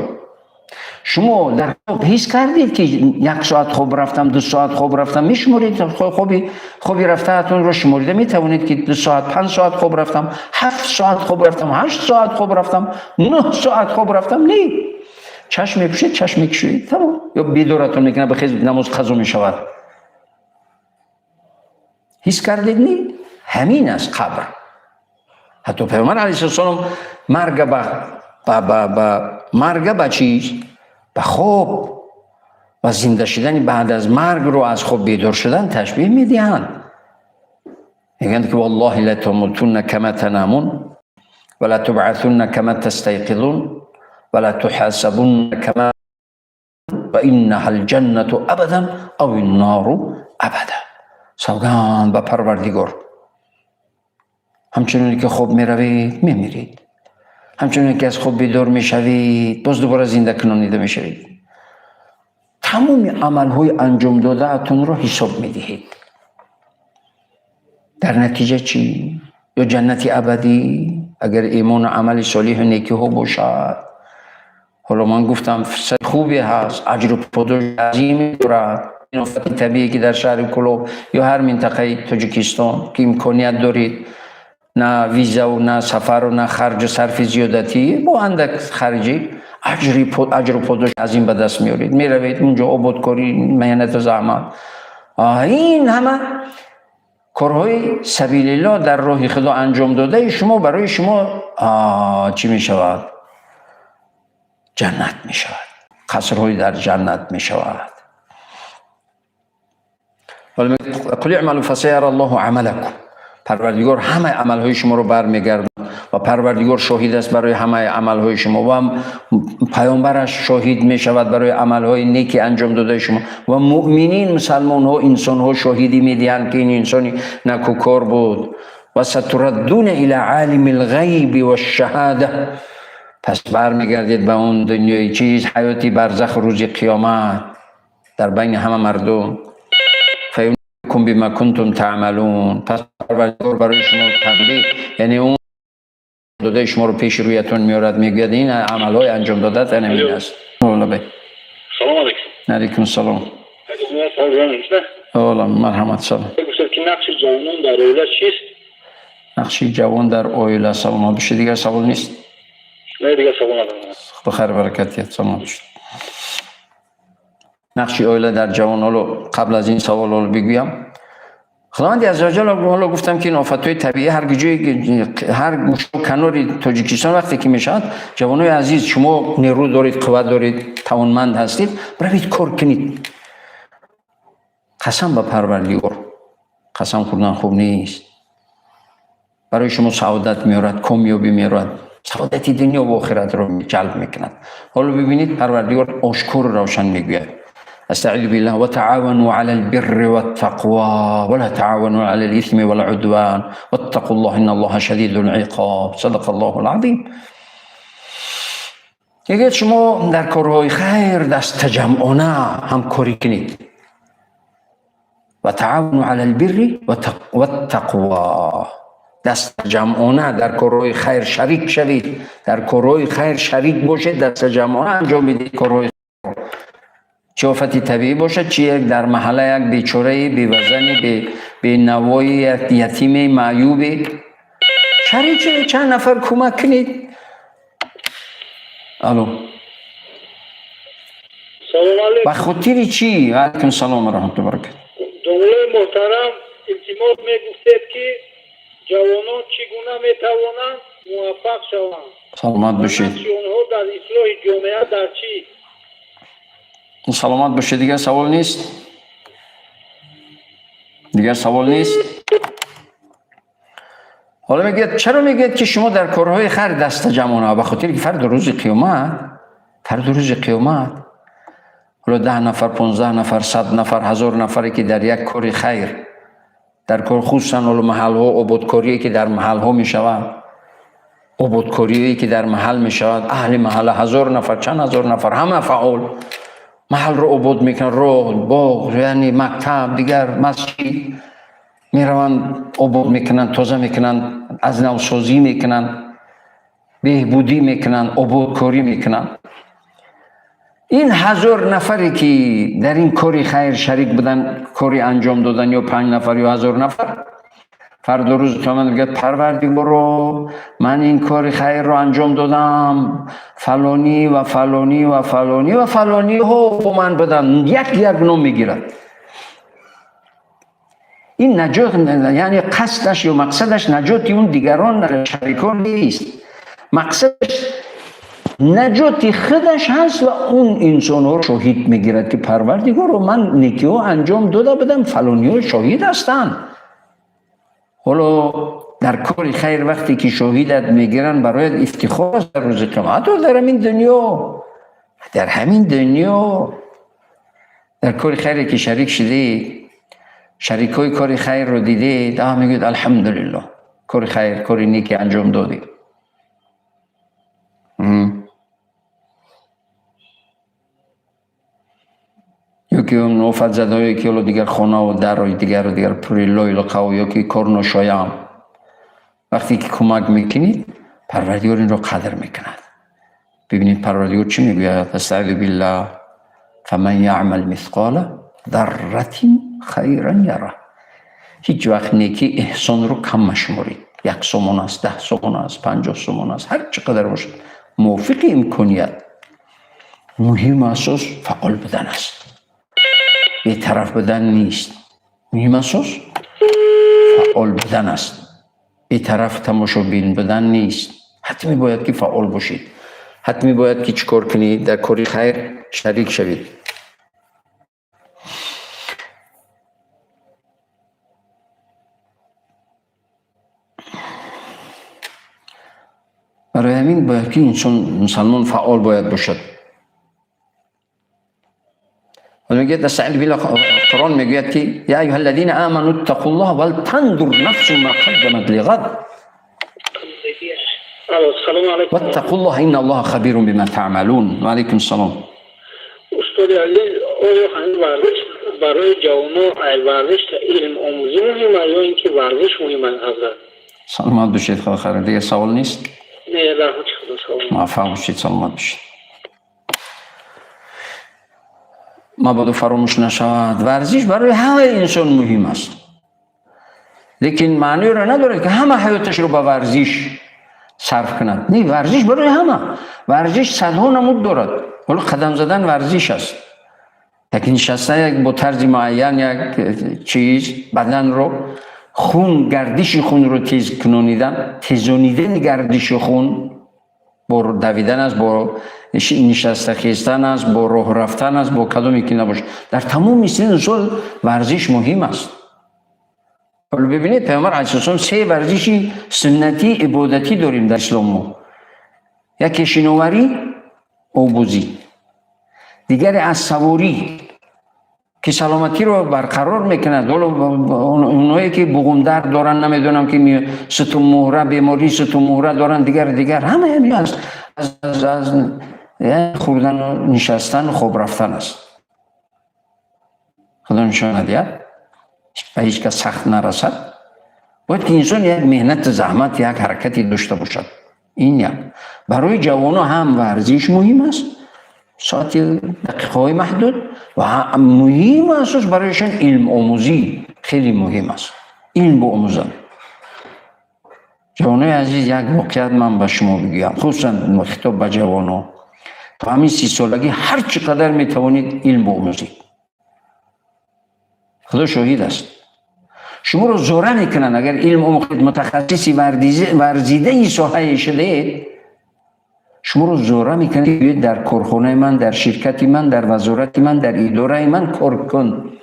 Speaker 1: Шумо дар хоб ҳис кардед, ки як соат хоб рафтам, 2 соат хоб рафтам? Мешуморед хоби рафтаатонро? Шуморида метавонед, ки 2 соат, 5 соат хоб рафтам, 7 соат хоб рафтам, 8 соат хоб рафтам, 9 соат хоб рафтам? Не, чашм мепӯшед, чашм мекушоед, тамом. Ё бедоратон мекунад, бихез, намоз қазо мешавад. Ҳис кардед? Не, ҳамин аст қабр. Ҳатто Пайғамбар алайҳиссалом марга ба марга ба чиз, ба хоб ва зинда шудани баъд аз маргро аз хоб бедор шудан ташбеҳ медиҳанд. Мегӯянд, ки валлоҳи ла тамутунна кама танамун ва ла тубъасунна кама тастайқизун ва ла тухасабунна кама ва иннаҳа алҷаннату абадан ав иннору абада. Савганд ба Парвардигор, ҳамчуноне ки хоб меравед, мемиред, ҳамчуноне ки аз хоб бедор мешавед, боз дубора зинда кунонида мешавед, тамоми амалҳои анҷомдодаатонро ҳисоб медиҳед. Дар натиҷа чӣ? Ё ҷаннати абадӣ, агар имону амали солиҳу некиҳо бошад. Ҳоло ман гуфтам, фурсати хубе ҳаст, аҷру подоши азиме дорад ин офати табиие, ки дар шаҳри Кӯлоб ё ҳар минтақаи Тоҷикистон, ки имконият доред, на визаву на сафару на харҷу сарфи зиёдатӣ, бо андак харҷӣ. Аҷру подош аз ин ба даст меоред. Меравед унҷо, ободкорӣ, меҳнату заҳмат, ин ҳама корҳои сабилиллоҳ дар роҳи Худо анҷом додаи шумо барои шумо чӣ мешавад? Ҷаннат мешавад, қасрҳои дар ҷаннат мешавад. قل اعملوا فسيرى الله عملكم. Парвардигор ҳамаи амалҳои шуморо бармегардонад ва Парвардигор шоҳид аст барои ҳамаи амалҳои шумо ва паёмбараш шоҳид мешавад барои амалҳои неки анҷом додаи шумо ва муъминин, мусалмонҳо, инсонҳо шоҳидӣ медиҳанд, ки ин инсони накӯкор буд. وستردون إلى عالم الغيب والشهادة. Пас бармегардед ба он дунёи чиз, ҳаёти барзах, рӯзи қиёмат, дар байни ҳама мардум. فينبئكم بما كنتم تعملون. Пас Парвардигор барои шумо танбеҳ, яъне он додаи шуморо пеши рӯятон меорад, мегӯяд: ин амалҳои анҷом додат ҳамин аст.
Speaker 2: Салом алейкум.
Speaker 1: Алейкум салом. Марҳамат, салом.
Speaker 2: Ки нақши ҷавонон дар оила чист?
Speaker 1: Нақши ҷавон дар оила. Саломат бошед. Дигар савол нест?
Speaker 2: Не, дигар савол надорам.
Speaker 1: Бахайр, баракатият, саломат бошед. Нақши оила дар ҷавон. Ҳоло қабл аз ин савол ҳоло бигӯям. Худованди аззаваҷал, ҳоло гуфтам, ки ин офатҳои табиӣ ҳар ҷое, ҳар гӯшу канори Тоҷикистон вақте ки мешавад, ҷавонои азиз, шумо нерӯ доред, қувват доред, тавонманд ҳастед, равед, кор кунед. Қасам ба Парвардигор, қасам хӯрдан хуб нест, барои шумо саодат меорад, комёбӣ меорад, саодати дунё ва охиратро ҷалб мекунад. Ҳоло бибинед, Парвардигор ошкору равшан мегӯяд: استعيذ بالله، وتعاونوا على البر والتقوى ولا تعاونوا على الإثم والعدوان واتقوا الله إن الله شديد العقاب. صدق الله العظيم. мегӯяд, шумо дар корҳои хайр дастаҷамъона ҳамкорӣ кунед. وتعاونوا على البر والتقوى. Дастаҷамъона дар корҳои хайр шарик шавед, дар корҳои хайр шарик бошед, дастаҷамъона анҷом бидиҳед корҳои. Чӣ офати табиӣ бошад, чи як дар маҳалла як бечораи бевазани, бенавои, як ятиме, маъюбе, шарик шавед, чанд нафар кӯмак кунед. Алло.
Speaker 2: Салом алейкум.
Speaker 1: Ба хотири чӣ? Алайкум салом ва раҳматуллоҳи баракату.
Speaker 2: Домуллои муҳтарам, илтимос, мегуфтед, ки ҷавонон чӣ гуна метавонанд муваффақ шаванд?
Speaker 1: Саломат бошед.
Speaker 2: Нақши онҳо дар ислоҳи ҷомеа дар чӣ?
Speaker 1: Саломат бошед. Дигар савол нест? Дигар савол нест? Ҳоло мегӯяд, чаро мегӯяд, ки шумо дар корҳои хайр дастаҷамъона? Ба хотире ки фарду рӯзи қиёмат, фарду рӯзи қиёмат, ҳоло 10 нафар, 15 нафар, 100 нафар, 1000 нафаре ки дар як кори хайр, дар кор, хусусан ҳоло маҳалҳо, ободкорие ки дар маҳалҳо мешавад, ободкорие ки дар маҳал мешавад, аҳли маҳалла 1000 нафар, чанд ҳазор нафар, ҳама фаъол маҳалро обод мекунанд, роҳ, боғ, яъне мактаб, дигар масҷид мераванд, обод мекунанд, тоза мекунанд, аз навсозӣ мекунанд, беҳбудӣ мекунанд, ободкорӣ мекунанд. Ин 1000 нафаре ки дар ин кори хайр шарик буданд, кори анҷом додан, ё панҷ нафар, ё 1000 нафар, фардо рӯзи қиёмат мегӯяд: Парвардигоро, ман ин кори хайрро анҷом додам, фалонӣ ва фалонӣ ва фалонӣ ва фалониҳо бо ман буданд. Як як ном мегирад. Ин наҷот, яъне қасдаш ё мақсадаш наҷоти он дигарон, шарикон нест, мақсадаш наҷоти худаш ҳаст ва он инсонҳоро шоҳид мегирад, ки Парвардигоро, ман некиҳо анҷом дода будам, фалониҳо шоҳид ҳастанд. Ҳоло дар кори хайр вақте ки шоҳидат мегиранд, бароят ифтихор аст дар рӯзи қиёмат. Ҳатто дар ҳамин дунё, дар ҳамин дунё дар кори хайре ки шарик шудед, шарикҳои кори хайрро дидед, мегӯед: алҳамдулиллоҳ, кори хайр, кори неки анҷом додем. Ё ки он офатзадаҳое ки ҳоло дигар хонаву дару дигару дигар пури лойлиқаву ё ки корношоям, вақте ки кӯмак мекунед, Парвардигор инро қадр мекунад. Бибинед, Парвардигор чӣ мегӯяд: أستعيذ بالله، فمن يعمل مثقال ذرة خيرا يره. Ҳеҷ вақт неки, эҳсонро кам машуморед. 1 сомон аст, 10 сомон аст, 50 сомон аст, ҳар чӣ қадар бошад, мувофиқи имконият. Муҳим асос фаъол будан аст, бетараф будан нест. Муҳим асос фаъол будан аст, бетараф тамошобин будан нест. Ҳатмӣ бояд ки фаъол бошед, ҳатмӣ бояд ки чӣ кор кунед, дар кори хайр шарик шавед. Барои ҳамин бояд ки инсон мусалмон фаъол бояд бошад. Мегӯяд Қуръон мегӯяд ки я айюҳа аллазина аману иттақуллоҳ вал тандур нафсун ма қаддамат лиғад. Ваттақуллоҳ инналлоҳа хабирун бима таъмалун. Ва алайкум салом.
Speaker 2: Устоди азиз, оё ҳамин варзиш барои ҷавонон варзиш илм омӯзӣ муҳим аст ё ин ки варзиш муҳим аст, ҳазрат?
Speaker 1: Саломат бошед, худо хайр. Дигар савол нест?
Speaker 2: Не, раҳмати худо, салом.
Speaker 1: Муваффақ бошед, саломат бошед. Мабодо фаромӯш нашавад, варзиш барои ҳамаи инсон муҳим аст, лекин маъноеро надорад ки ҳама ҳаёташро ба варзиш сарф кунад. Не, варзиш барои ҳама. Варзиш садҳо намуд дорад. Ҳоло қадам задан варзиш аст, як нишастан як бо тарзи муайян як чиз баданро хун гардиши хунро тез кунонидан, тезонидани гардиши хун бо давидан аст, бо нишаста хестан аст, бо роҳ рафтан аст, бо кадоме ки набошад. Дар тамоми синну сол варзиш муҳим аст. Ҳоло бибинед, Паёмбар алайҳиссалом се варзиши суннатӣ ибодатӣ дорем дар ислом мо. Яке шиноварӣ, оббозӣ, дигаре аз саворӣ ки саломатиро барқарор мекунад. Ҳоло онҳое ки буғумдард доранд, намедонам ки сутунмуҳра, бемории сутунмуҳра доранд, дигар дигар, ҳама ҳамин аз хӯрдану нишастану хоб рафтан аст. Худо нишон надиҳад, ба ҳеҷ кас сахт нарасад. Бояд ки инсон як меҳнату заҳмат, як ҳаракате дошта бошад. Ин як. Барои ҷавонон ҳам варзиш муҳим аст, соати дақиқаҳои маҳдуд, ва муҳим асос барояшон илм омӯзӣ хеле муҳим аст. Илм биомӯзанд. Ҷавонои азиз, як воқеият ман ба шумо бигӯям, хусусан хитоб ба ҷавонон. То ҳамин 30 солагӣ ҳар чӣ қадар метавонед илм биомӯзед. Худо шоҳид аст. Шуморо зора мекунанд, агар илм омӯхтед, мутахассиси варзидаи соҳае шудаед, шуморо зора мекунанд ки биёед дар корхонаи ман, дар ширкати ман, дар вазорати ман, дар идораи ман кор кун.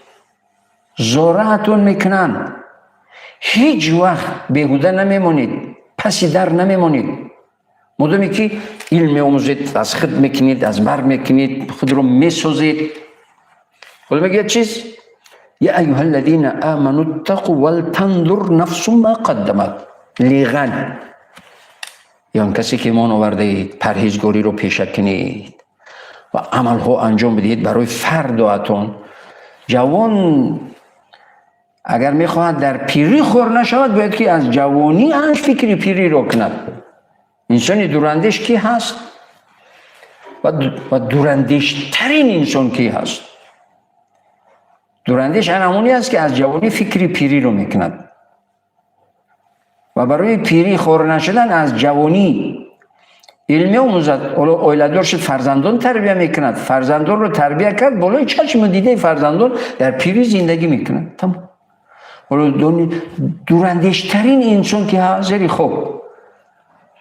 Speaker 1: Зораатон мекунанд. Ҳеҷ вақт беҳуда намемонед, паси дар намемонед. Модоме ки илм меомӯзед, аз худ мекунед, аз бар мекунед, худро месозед. Ҳоло мегӯяд чиз? Я айюҳа аллазина аману иттақу вал тандур нафсун ма қаддамат лиғад. Ё он касе ки имон овардаед, парҳезгориро пеша кунед ва амалҳо анҷом бидиҳед барои фардоатон. Ҷавон агар мехоҳад дар пирӣ хор нашавад, бояд ки аз ҷавонӣ аш фикри пириро кунад. Инсони дурандеш кӣ ҳаст? Ва дурандештарин инсон кӣ ҳаст? Дурандеш ан ҳамоне аст ки аз ҷавонӣ фикри пириро мекунад ва барои пирӣ хор нашудан аз ҷавонӣ илм меомӯзад. Ҳоло оиладор шуд, фарзандон тарбия мекунад, фарзандонро тарбия кард, болои чашму дидаи фарзандон дар пирӣ зиндагӣ мекунад. Тамом. Ҳоло дурандештарин инсон ки ҳаст, зери хок,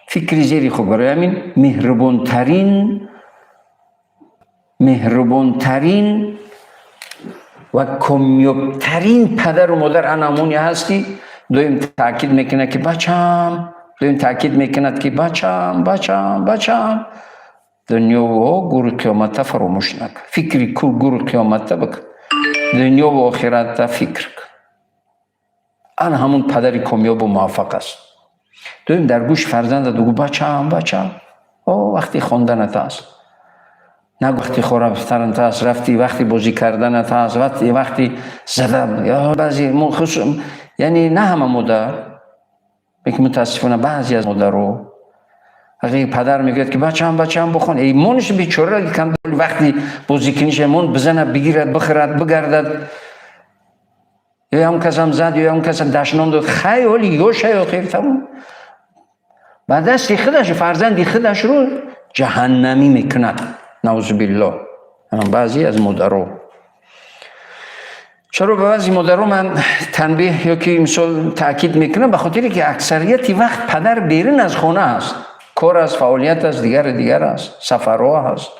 Speaker 1: фикри зери хок. Барои ҳамин меҳрубонтарин ва комёбтарин падару модар ан ҳамоне ҳаст ки доим таъкид мекунад ки бачам, доим таъкид мекунад ки бачам, бачам, бачам, дунёво гуру қиёматта фаромӯш накун, фикри гуру қиёматта бикун, дунёву охиратта фикр кун. Ан ҳамон падари комёбу муваффақ аст. Доим дар гӯши фарзандат бигӯ бачам, бачам, о вақти хонданат аст, на вақти хӯрафтанат аст, рафти вақти бозӣ карданат аст, вақти зада. Баъзе яъне на ҳама модар, лекин мутаассифона баъзе аз модаро вақте падар мегӯяд ки бачам, бачам, бихон, эй мониш бечора вақти бозикуниша мон бизанад, бигирад, бихӯрад, бигардад, ё ҳам касам зад, ё ҳам касам дашном дод, хай ҳоли ёшай охир тамом. Ба дасти худаш фарзанди худашро ҷаҳаннамӣ мекунад. Наъузу биллоҳ. Баъзе аз модаро. Чаро ба баъзе модаро ман танбеҳ ё ки мисол таъкид мекунам? Ба хотире ки аксарияти вақт падар берун аз хона аст, кор аст, фаъолият аст, дигар аст, сафарҳо ҳаст.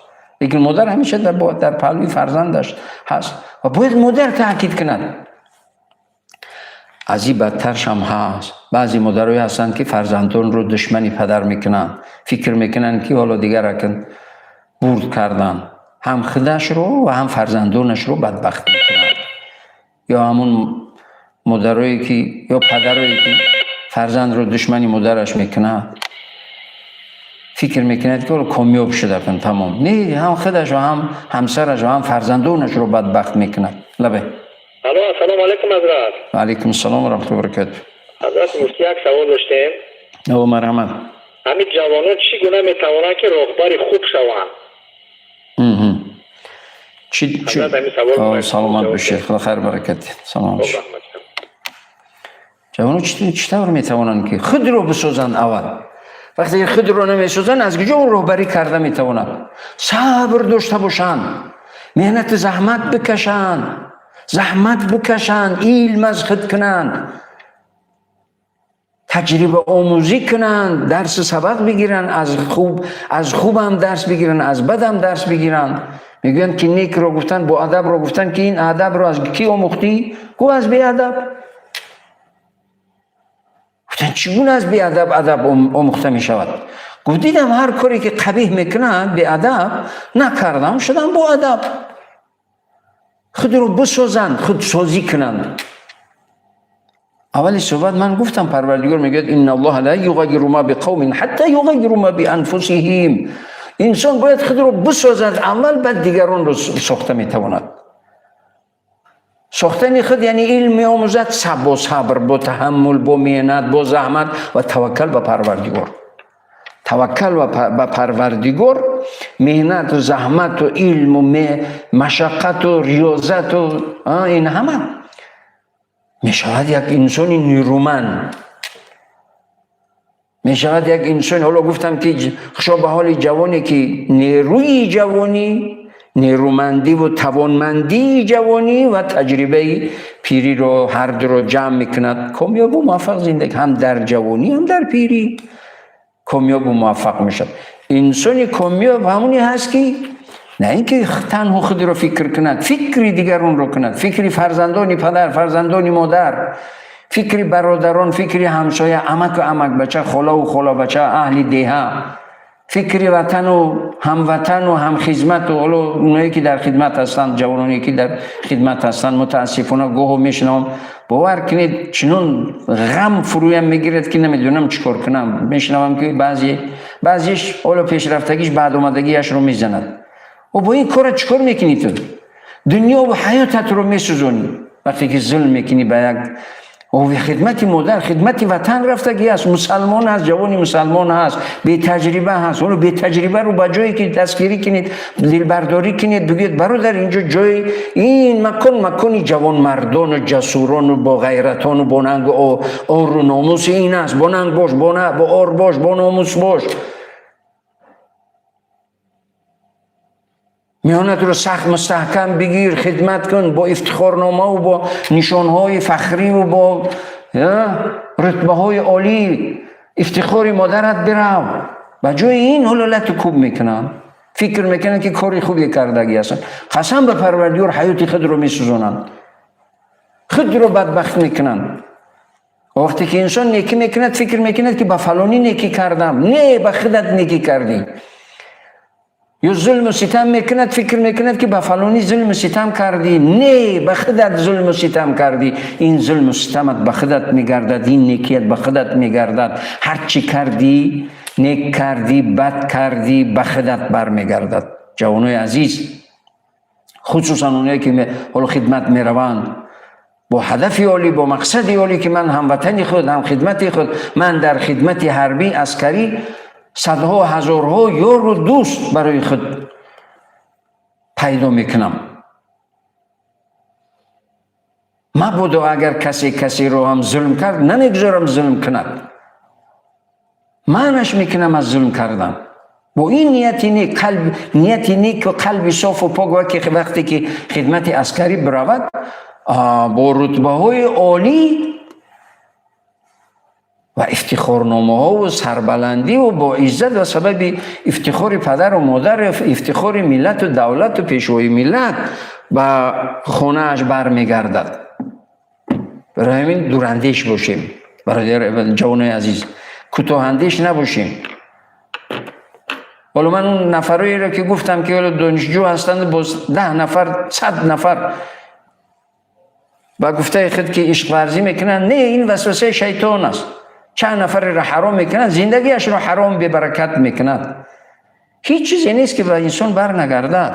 Speaker 1: Лекин модар ҳамеша дар паҳлӯи фарзандаш ҳаст ва бояд модар таъкид кунад. Аз ин бадтарш ҳам ҳаст. Баъзе модарое ҳастанд, ки фарзандонро душмани падар мекунанд, фикр мекунанд, ки ҳоло дигар акн бурд карданд, ҳам худашро ва ҳам фарзандонашро бадбахт мекунанд. Ё ҳамун модарое ки ё падарое ки фарзандро душмани модараш мекунад, фикр мекунад, ки ҳоло комёб шуда кун, тамом. Не, ҳам худаш ва ҳам ҳамсараш ва ҳам фарзандонашро бадбахт мекунад. Лабе.
Speaker 2: Алло, ассалому алайкум, ҳазрат.
Speaker 1: Ва алайкум ассалом ва раҳматуллоҳи ва баракатуҳ.
Speaker 2: Ҳазрат муфтӣ, як савол доштем.
Speaker 1: О, марҳамат.
Speaker 2: Ҳамин ҷавонон чӣ гуна метавонанд, ки роҳбари хуб шаванд?
Speaker 1: Чӣ чӣ?
Speaker 2: Ҳазрат, ҳамин савол
Speaker 1: О,
Speaker 2: бояд
Speaker 1: саломат
Speaker 2: ҷавоб
Speaker 1: бошед.
Speaker 2: диҳед.
Speaker 1: Худо хайр баракат диҳад. Саломат
Speaker 2: Хуб,
Speaker 1: бошед.
Speaker 2: раҳмат.
Speaker 1: Ҷавонон чӣ тавр метавонанд, ки худро бисозанд аввал? Вақте ки худро намесозанд, аз куҷо роҳбарӣ карда метавонанд? Сабр дошта бошанд, меҳнату заҳмат бикашанд, заҳмат бикашанд, илм аз худ кунанд, таҷриба омӯзӣ кунанд, дарсу сабақ бигиранд, аз хубам дарс бигиранд, аз бадам дарс бигиранд. Мегӯянд, ки некро гуфтанд, бо адабро гуфтанд, ки ин адабро аз кӣ омӯхтӣ? Гуфт: аз беадаб. Гуфтанд: чӣ гуна аз беадаб адаб омӯхта мешавад? Гуфт: дидам, ҳар коре ки қабеҳ мекунад беадаб, накардам, шудам бо адаб. Худро бисозанд, худсозӣ кунанд. Аввали суҳбат ман гуфтам, Парвардигор мегӯяд: инна аллоҳа ла юғаййиру ма биқавмин ҳатта юғаййиру ма бианфусиҳим. Инсон бояд худро бисозад аввал, баъд дигаронро сохта метавонад. Сохтани худ яъне илм меомӯзад, бо сабр, бо таҳаммул, бо меҳнат, бо заҳмат ва таваккал ба Парвардигор. Таваккал ба Парвардигор, меҳнату заҳмату илму машаққату риёзату ин ҳама мешавад як инсони нерӯманд, мешавад як инсон. Ҳоло гуфтам, ки хушо ба ҳоли ҷавоне, ки нерӯи ҷавонӣ, нерӯмандиву тавонмандии ҷавонӣ ва таҷрибаи пириро ҳар дуро ҷамъ мекунад, комёбу муваффақ зиндагӣ, ҳам дар ҷавонӣ, ҳам дар пирӣ комёбу муваффақ мешавад. Инсони комёб ҳамоне ҳаст, ки на ин ки танҳо худро фикр кунад, фикри дигаронро кунад, фикри фарзандони падар, фарзандони модар, фикри бародарон, фикри ҳамсоя, амаку амакбача, холаву холабача, аҳли деҳа, фикри ватану ҳамватану ҳамхизмату ҳоло оное ки дар хидмат ҳастанд, ҷавононе ки дар хидмат ҳастанд. Мутаассифона, гоҳо мешунавам, бовар кунед, чунон ғам фурӯям мегирад, ки намедонам чӣ кор кунам. Мешунавам, ки баъзеш ҳоло пешрафтагиш баъд омадагиашро мезанад. О, бо ин кора чӣ кор мекунӣ ту? Дунёву ҳаётатро месӯзонӣ, вақте ки зулм мекунӣ ба як хидмати модар, хидмати ватан рафтагӣ аст, мусалмон ҳаст, ҷавони мусалмон ҳаст, бетаҷриба ҳаст. Ҳоло бетаҷрибаро ба ҷое ки дастгирӣ кунед, дилбардорӣ кунед, бигӯед: бародар, инҷо ҷои ин макон макони ҷавонмардону ҷасурону боғайратону бо нангу ору номуси ин аст. Бо нанг бош, бо ор бош, бо номус бош, миёнатро сахт мустаҳкам бигир, хидмат кун бо ифтихорномаву бо нишонҳои фахриву бо рутбаҳои олӣ, ифтихори модарат бирав. Ба ҷои ин ҳоло лату кӯб мекунанд, фикр мекунанд, ки кори хубе кардагӣ ҳастанд. Қасам ба Парвардигор, ҳаёти худро месӯзонанд, худро бадбахт мекунанд. Вақте ки инсон некӣ мекунад, фикр мекунад, ки ба фалонӣ некӣ кардам. Не, ба худат некӣ кардӣ. Ё зулму ситам мекунад, фикр мекунад, ки ба фалонӣ зулму ситам кардӣ. Не, ба худат зулму ситам кардӣ. Ин зулму ситамат ба худат мегардад, ин некият ба худат мегардад. Ҳар чӣ кардӣ, нек кардӣ, бад кардӣ, ба худат бармегардад. Ҷавонои азиз, хусусан оное ки ҳоло хидмат мераванд бо ҳадафи олӣ, бо мақсади олӣ, ки ман ҳамватани худ, ҳам хидмати худ, ман дар хидмати ҳарбӣ аскарӣ садҳо ҳазорҳо ёру дӯст барои худ пайдо мекунам. Мабодо агар касе касеро ҳам зулм кард, намегузорам зулм кунад, манаш мекунам аз зулм кардан. Бо ин нияти нек, қалб, нияти нек ва қалби соф ва пок, ва ки вақте ки хидмати аскарӣ биравад, бо рутбаҳои олӣ ва ифтихорномаҳо ва сарбаландӣ ва бо иззат ва сабаби ифтихори падару модар, ифтихори миллату давлату пешвои миллат ба хонааш бармегардад. Барои ҳамин дурандеш бошем, барои ҷавонои азиз, кӯтоҳандеш набошем. Ҳоло ман он нафароеро ки гуфтам, ки ҳоло донишҷӯ ҳастанд, боз 10 нафар, 100 нафар ба гуфтаи худ ки ишқварзӣ мекунанд, не, ин васвасаи шайтон аст. Чанд нафарро ҳаром мекунанд, зиндагиашро ҳаром бебаракат мекунад. Ҳеҷ чизе нест ки ба инсон барнагардад.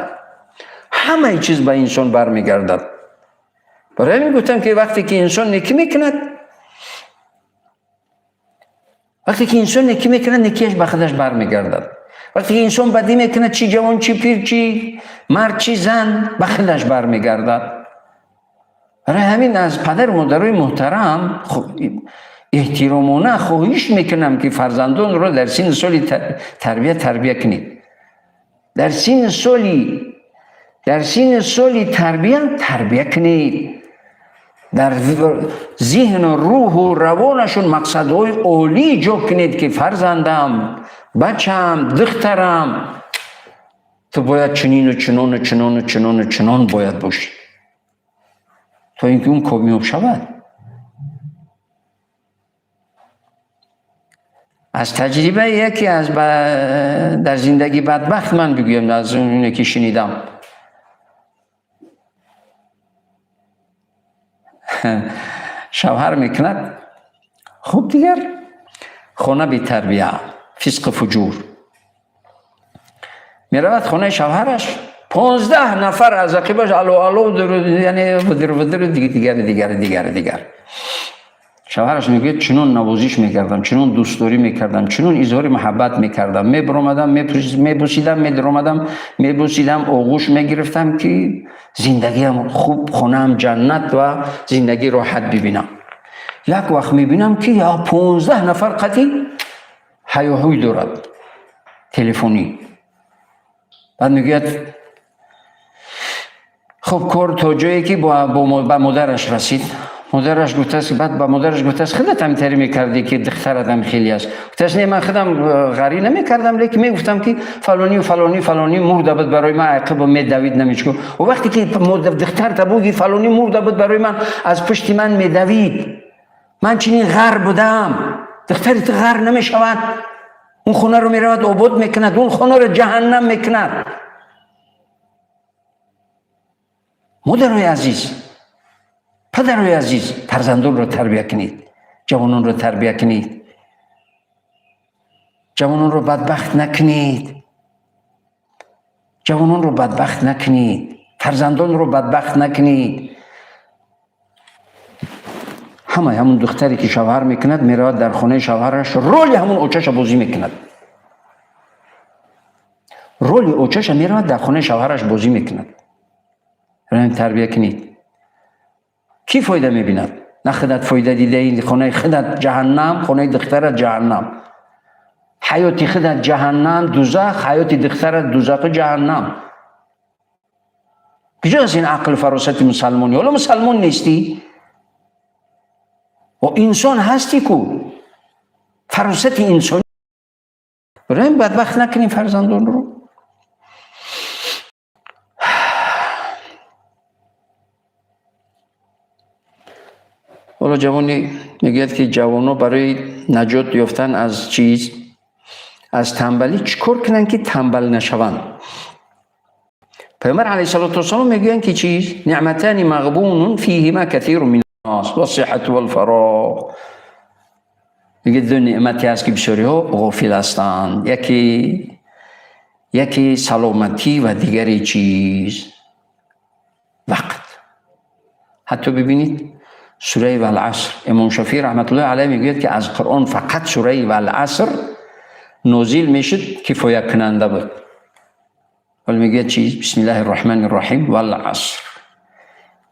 Speaker 1: Ҳамаи чиз ба инсон бармегардад. Барои ҳамин гуфтам, ки вақте ки инсон некӣ мекунад, вақте ки инсон некӣ мекунад, некиаш ба худаш бармегардад. Вақте ки инсон бадӣ мекунад, чӣ ҷавон, чӣ пир, чӣ мард, чӣ зан, ба худаш бармегардад. Барои ҳамин аз падару модарои муҳтарам эҳтиромона хоҳиш мекунам, ки фарзандонро дар синни соли тарбия тарбия кунед. Дар синни соли тарбия тарбия кунед. Дар зиҳну рӯҳу равонашон мақсадҳои олӣ ҷо кунед, ки фарзандам, бачам, духтарам, ту бояд чунину чунону чунону чунону чунон бояд бошӣ, то ин ки он комёб шавад. Аз таҷрибаи яке аз дар зиндагӣ бадбахт ман бигӯям, аз оне ки шунидам. Шавҳар мекунад, хуб, дигар хона бетарбия, фисқу фуҷур. Меравад хонаи шавҳараш, 15 нафар аз ақибаш алло алло, яъне выдыр выдыр, дигар дигар дигар дигар. Шавҳараш мегӯяд: чунон навозиш мекардам, чунон дӯстдорӣ мекардам, чунон изҳори муҳаббат мекардам, мебиромадам, мебусидам, медиромадам, мебусидам, оғӯш мегирифтам, ки зиндагиам хуб, хонаам ҷаннат ва зиндагӣ роҳат бибинам. Як вақт мебинам, ки 15 нафар қатӣ ҳаёҳӯй дорад телефонӣ. Баъд мегӯяд: хуб, кор то ҷое ки ба модараш расид. Модараш гуфтааст, баъд ба модараш гуфтааст: худат ҳамтари мекардӣ, ки духтаратам хеле аст. Гуфтааст: не, ман худам ғарӣ намекардам, лекин мегуфтам, ки фалонӣ фалонӣ фалонӣ мурда буд барои ман, ақибо медавид, намечко. Вақте ки духтарта буги фалонӣ мурда буд барои ман, аз пушти ман медавид, ман чунин ғар будам. Духтари ту ғар намешавад. Он хонаро меравад обод мекунад, он хонаро ҷаҳаннам мекунад. Модарои азиз, падарои азиз, фарзандонро тарбия кунед, ҷавононро тарбия кунед, ҷавононро бадбахт накунед, ҷавононро бадбахт накунед, фарзандонро бадбахт накунед. Ҳамаи ҳамун духтаре ки шавҳар мекунад, меравад дар хонаи шавҳараш роли ҳамун очаша бозӣ мекунад. Роли очаша меравад дар хонаи шавҳараш бозӣ мекунад. Тарбия кунед. Кӣ фоида мебинад? На худат фоида дидаи, хонаи худат ҷаҳаннам, хонаи духтарат ҷаҳаннам, ҳаёти худат ҷаҳаннам, дузах, ҳаёти духтарат дузаху ҷаҳаннам. Куҷо аст ин ақлу фаросати мусалмонӣ? Ҳоло мусалмон нестӣ, о инсон ҳастӣ ку, фаросати инсонӣ. Барои бадбахт накунем фарзандонро. Ҳоло ҷавоне мегӯяд, ки ҷавонҳо барои наҷот ёфтан аз чиз, аз тамбалӣ, чӣ кор кунанд, ки тамбал нашаванд? Пайғамбар алайҳиссалоту вассалом мегӯянд, ки чиз: неъматани мағбунун фиҳима катиру мин нас вассиҳату валфароғ. Мегӯяд, ду неъмате ҳаст, ки бисёриҳо ғофил ҳастанд: яке саломатӣ ва дигаре чиз вақт. Ҳатто бибинед, сураи Валаср, Имом Шофеӣ раҳматуллоҳи алайҳ мегӯяд, ки аз Қуръон фақат сураи Валаср нозил мешуд, кифоякунанда буд. Вале мегӯяд чиз: бисмиллаҳи рраҳмани рраҳим, валаср,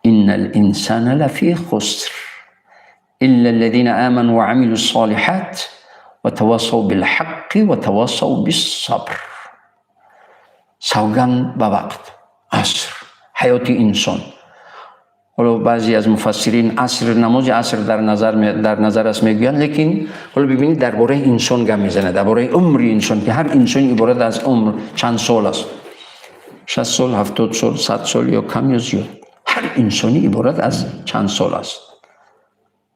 Speaker 1: инна линсана лафи хуср илла аллазина аману ва амилу ссолиҳат ва тавассав билҳаққи ва тавассав биссабр. سوگند به وقت، عصر، حیات انسان. حالا بعضی از مفسرین عصر، نماز عصر در نظر است میگویند، لیکن حالا ببینید درباره انسان گپ میزنه، درباره عمر انسان که هر انسان عبارت از عمر چند سال است، 60 سال، 70 سال، 100 سال یا کم یا زیاد، هر انسانی عبارت از چند سال است.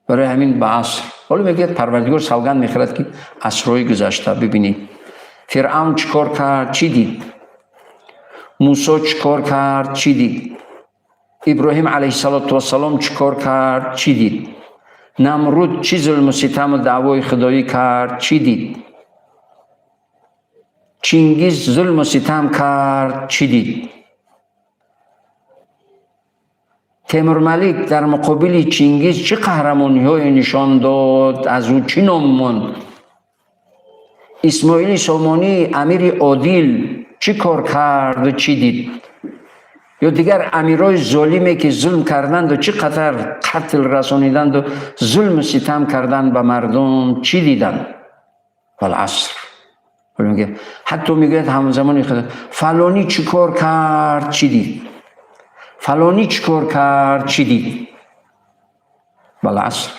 Speaker 1: برای همین به عصر حالا میگه پروردگار سوگند میخورد که عصرهای گذشته. ببینید فرعون چیکار کرد، چی دید؟ موسی چیکار کرد، چی دید؟ ابراهیم علیه السلام چیکار کرد، چی دید؟ نمرود چی ظلم و ستم و دعوای خدایی کرد، چی دید؟ چینگیز ظلم و ستم کرد، چی دید؟ تیمور ملک در مقابل چینگیز چه قهرمانی‌های نشان داد، از او چی نام ماند؟ اسماعیل سامانی امیر عادل چی کار کرد و چی دید؟ یا دیگر امیرای ظالمی که ظلم کردند و چه قدر قتل رسانیدند و ظلم و ستم کردند به مردم، چی دیدند؟ والعصر. میگه حتی میگه همزمان خدا فلانی چی کار کرد، چی دید؟ فلانی چی کار کرد، چی دید؟ والعصر.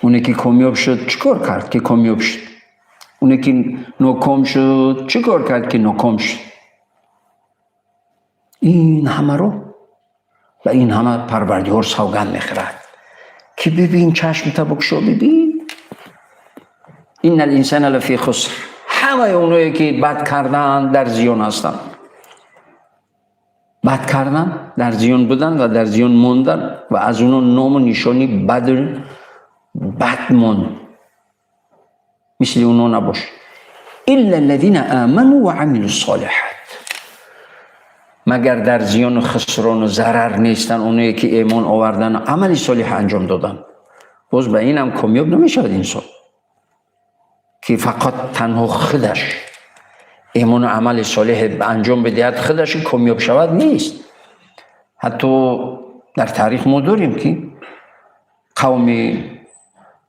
Speaker 1: اونی که کامیاب شد چی کار کرد که کامیاب شد؟ اونی که ناکام شد چی کار کرد که ناکام شد؟ این همه رو و این همه پروردگار سوگند میخورد که ببین، چشم تا بگشا ببین، ان الانسان لفی خسر. همه اونایی که بد کردن در زیان هستن، بد کردن در زیان بودن و در زیان موندن و از اونا نام و نشانی بد موند، مثل اونا نباش. الا الذين آمنوا وعملوا الصالحات، مگر در زیان و خسران و ضرر نیستن اونایی که ایمان آوردن و عمل صالح انجام دادن. باز به اینم کامیاب نمیشود انسان که فقط تنها خودش ایمان و عمل صالح انجام بدهد، خودش کامیاب شود نیست. حتی در تاریخ ما داریم که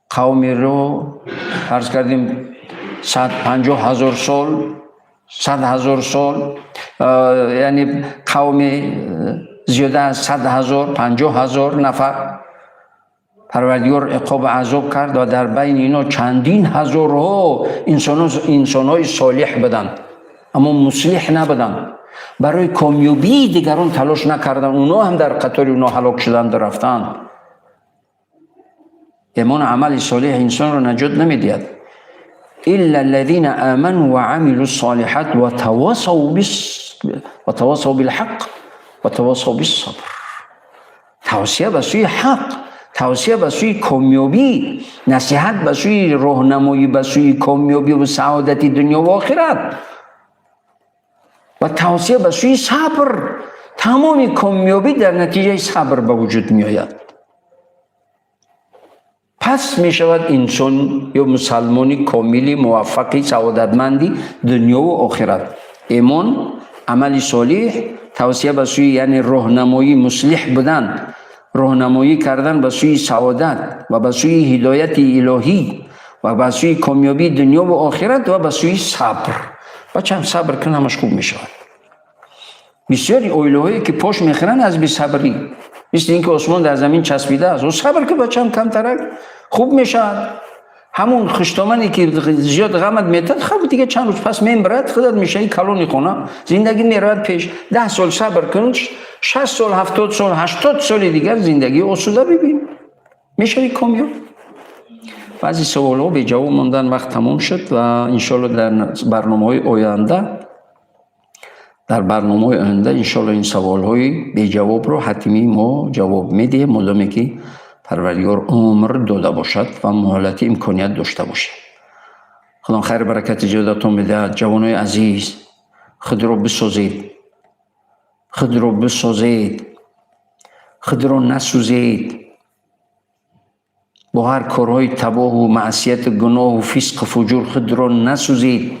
Speaker 1: قومی رو فرض کردیم 150,000 سال، 100,000 سال، یعنی قوم زیاده از 100,000، 50,000 نفر پروردگار عقاب و عذاب کرد و در بین اینا چندین هزارها انسانهای صالح بودند، اما مصلح نبودند، برای کامیابی دیگران تلاش نکردند، اونا هم در قطار اونا هلاک شدند و رفتند. ایمان و عمل صالح انسان را نجات نمیدهد. الا الذين آمنوا وعملوا الصالحات وتواصوا بالحق وتواصوا بالصبر. توصیه به سوی حق، توصیه به سوی کامیابی، نصیحت به سوی راهنمایی به سوی کامیابی و سعادت دنیا و آخرت و توصیه به سوی صبر. تمام کامیابی در نتیجه صبر به وجود می آید. پس می شود انسان یا مسلمانی کاملی، موفقی، سعادتمندی دنیا و آخرت. ایمان، عمل صالح، توصیه به سوی یعنی راهنمایی، مصلح بودن، راهنمایی کردن به سوی سعادت و به سوی هدایت الهی و به سوی کامیابی دنیا و آخرت و به سوی صبر. بچه هم صبر کن، همش خوب می شود. بسیاری اویله که پاش میخورن از بی‌صبری، مثل اینکه آسمان در زمین چسبیده است. و صبر که بچه هم کمترک خوب میشود. همون خوشتامنی که زیاد غمت میتد، خب دیگه چند روز پس میبرد، خودت میشه کلونی خونه، زندگی میرود پیش. 10 سال صبر کن، 60 سال، 70 سال، 80 سال دیگر زندگی آسوده ببین، میشوی کامیاب. بعضی سوال ها به جواب ماندن، وقت تمام شد و انشالله در برنامه های آینده انشالله این سوال های به جواب رو حتمی ما جواب میدهیم، مادامی که پروردگار عمر داده باشد و مهلت امکانیت داشته باشد. خدا خیر برکت زیادتون بدهد. جوانای عزیز، خود رو بسازید، خود رو بسازید، خود رو نسوزید با هر کارهای تباه و معصیت و گناه و فسق و فجور. خود رو نسوزید،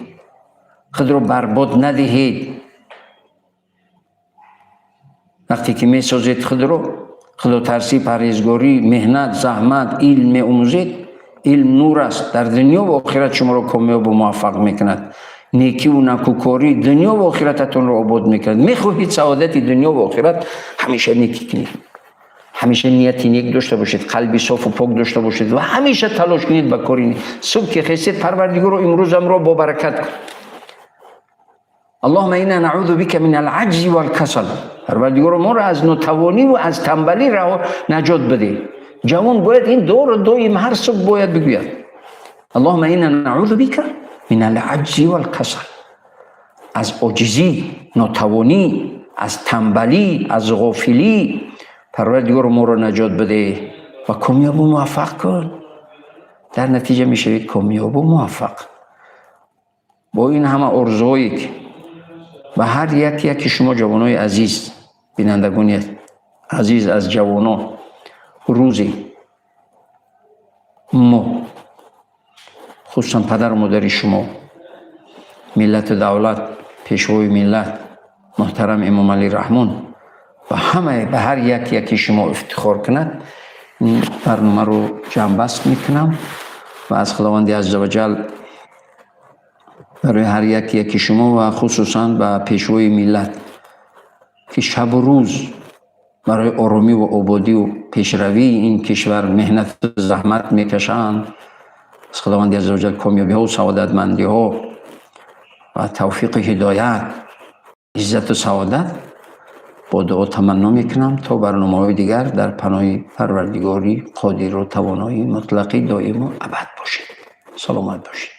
Speaker 1: خود رو برباد ندهید. وقتی که میسازید خود رو، خدا ترسی، پرهیزگاری، محنت، زحمت، علم می‌آموزید. علم نور است، در دنیا و آخرت شما را کامیاب و موفق میکند. Некӣ ва некӯкорӣ дунё ва охирататонро обод мекунад. Мехоҳед саодати дунё ва охират, ҳамеша некӣ кунед, ҳамеша нияти нек дошта бошед, қалби софу пок дошта бошед ва ҳамеша талош кунед ба кори нек. Субҳ ки хестед, Парвардигоро, имрӯзамро бо баракат кун. اللهم إنا نعوذ بك من العجز والكسل. Парвардигоро, моро аз нотавонӣ ва аз тамбалӣ раҳо наҷот бидеҳ. Ҷавон бояд ин дуоро доим ҳар субҳ бояд бигӯяд. اللهم إنا نعوذ بك من العجز والكسل. Аз оҷизӣ, нотавонӣ, аз тамбалӣ, аз ғофилӣ, Парвардигоро, моро наҷот бидеҳ ва комёбу муваффақ кун. Дар натиҷа мешавед комёбу муваффақ. Бо ин ҳама орзуҳое ки ба ҳар як яки шумо, ҷавонои азиз, бинандагони азиз, аз ҷавонон рӯзе мо, хусусан падару модари шумо, миллату давлат, пешвои миллат муҳтарам Эмомалӣ Раҳмон ба ҳамаи, ба ҳар як яки шумо ифтихор кунад, ин барномаро ҷамъбаст мекунам ва аз Худованди азза ваҷал барои ҳар як яки шумо ва хусусан ба пешвои миллат, ки шабу рӯз барои оромӣ ва ободию пешравии ин кишвар меҳнату заҳмат мекашанд, аз Худованди азза ваҷал комёбиҳо, саодатмандиҳо ва тавфиқу ҳидоят, иззату саодат бо дуо таманно мекунам. То барномаҳои дигар дар паноҳи Парвардигори қодиру тавонои мутлақи доиму абад бошед, саломат бошед.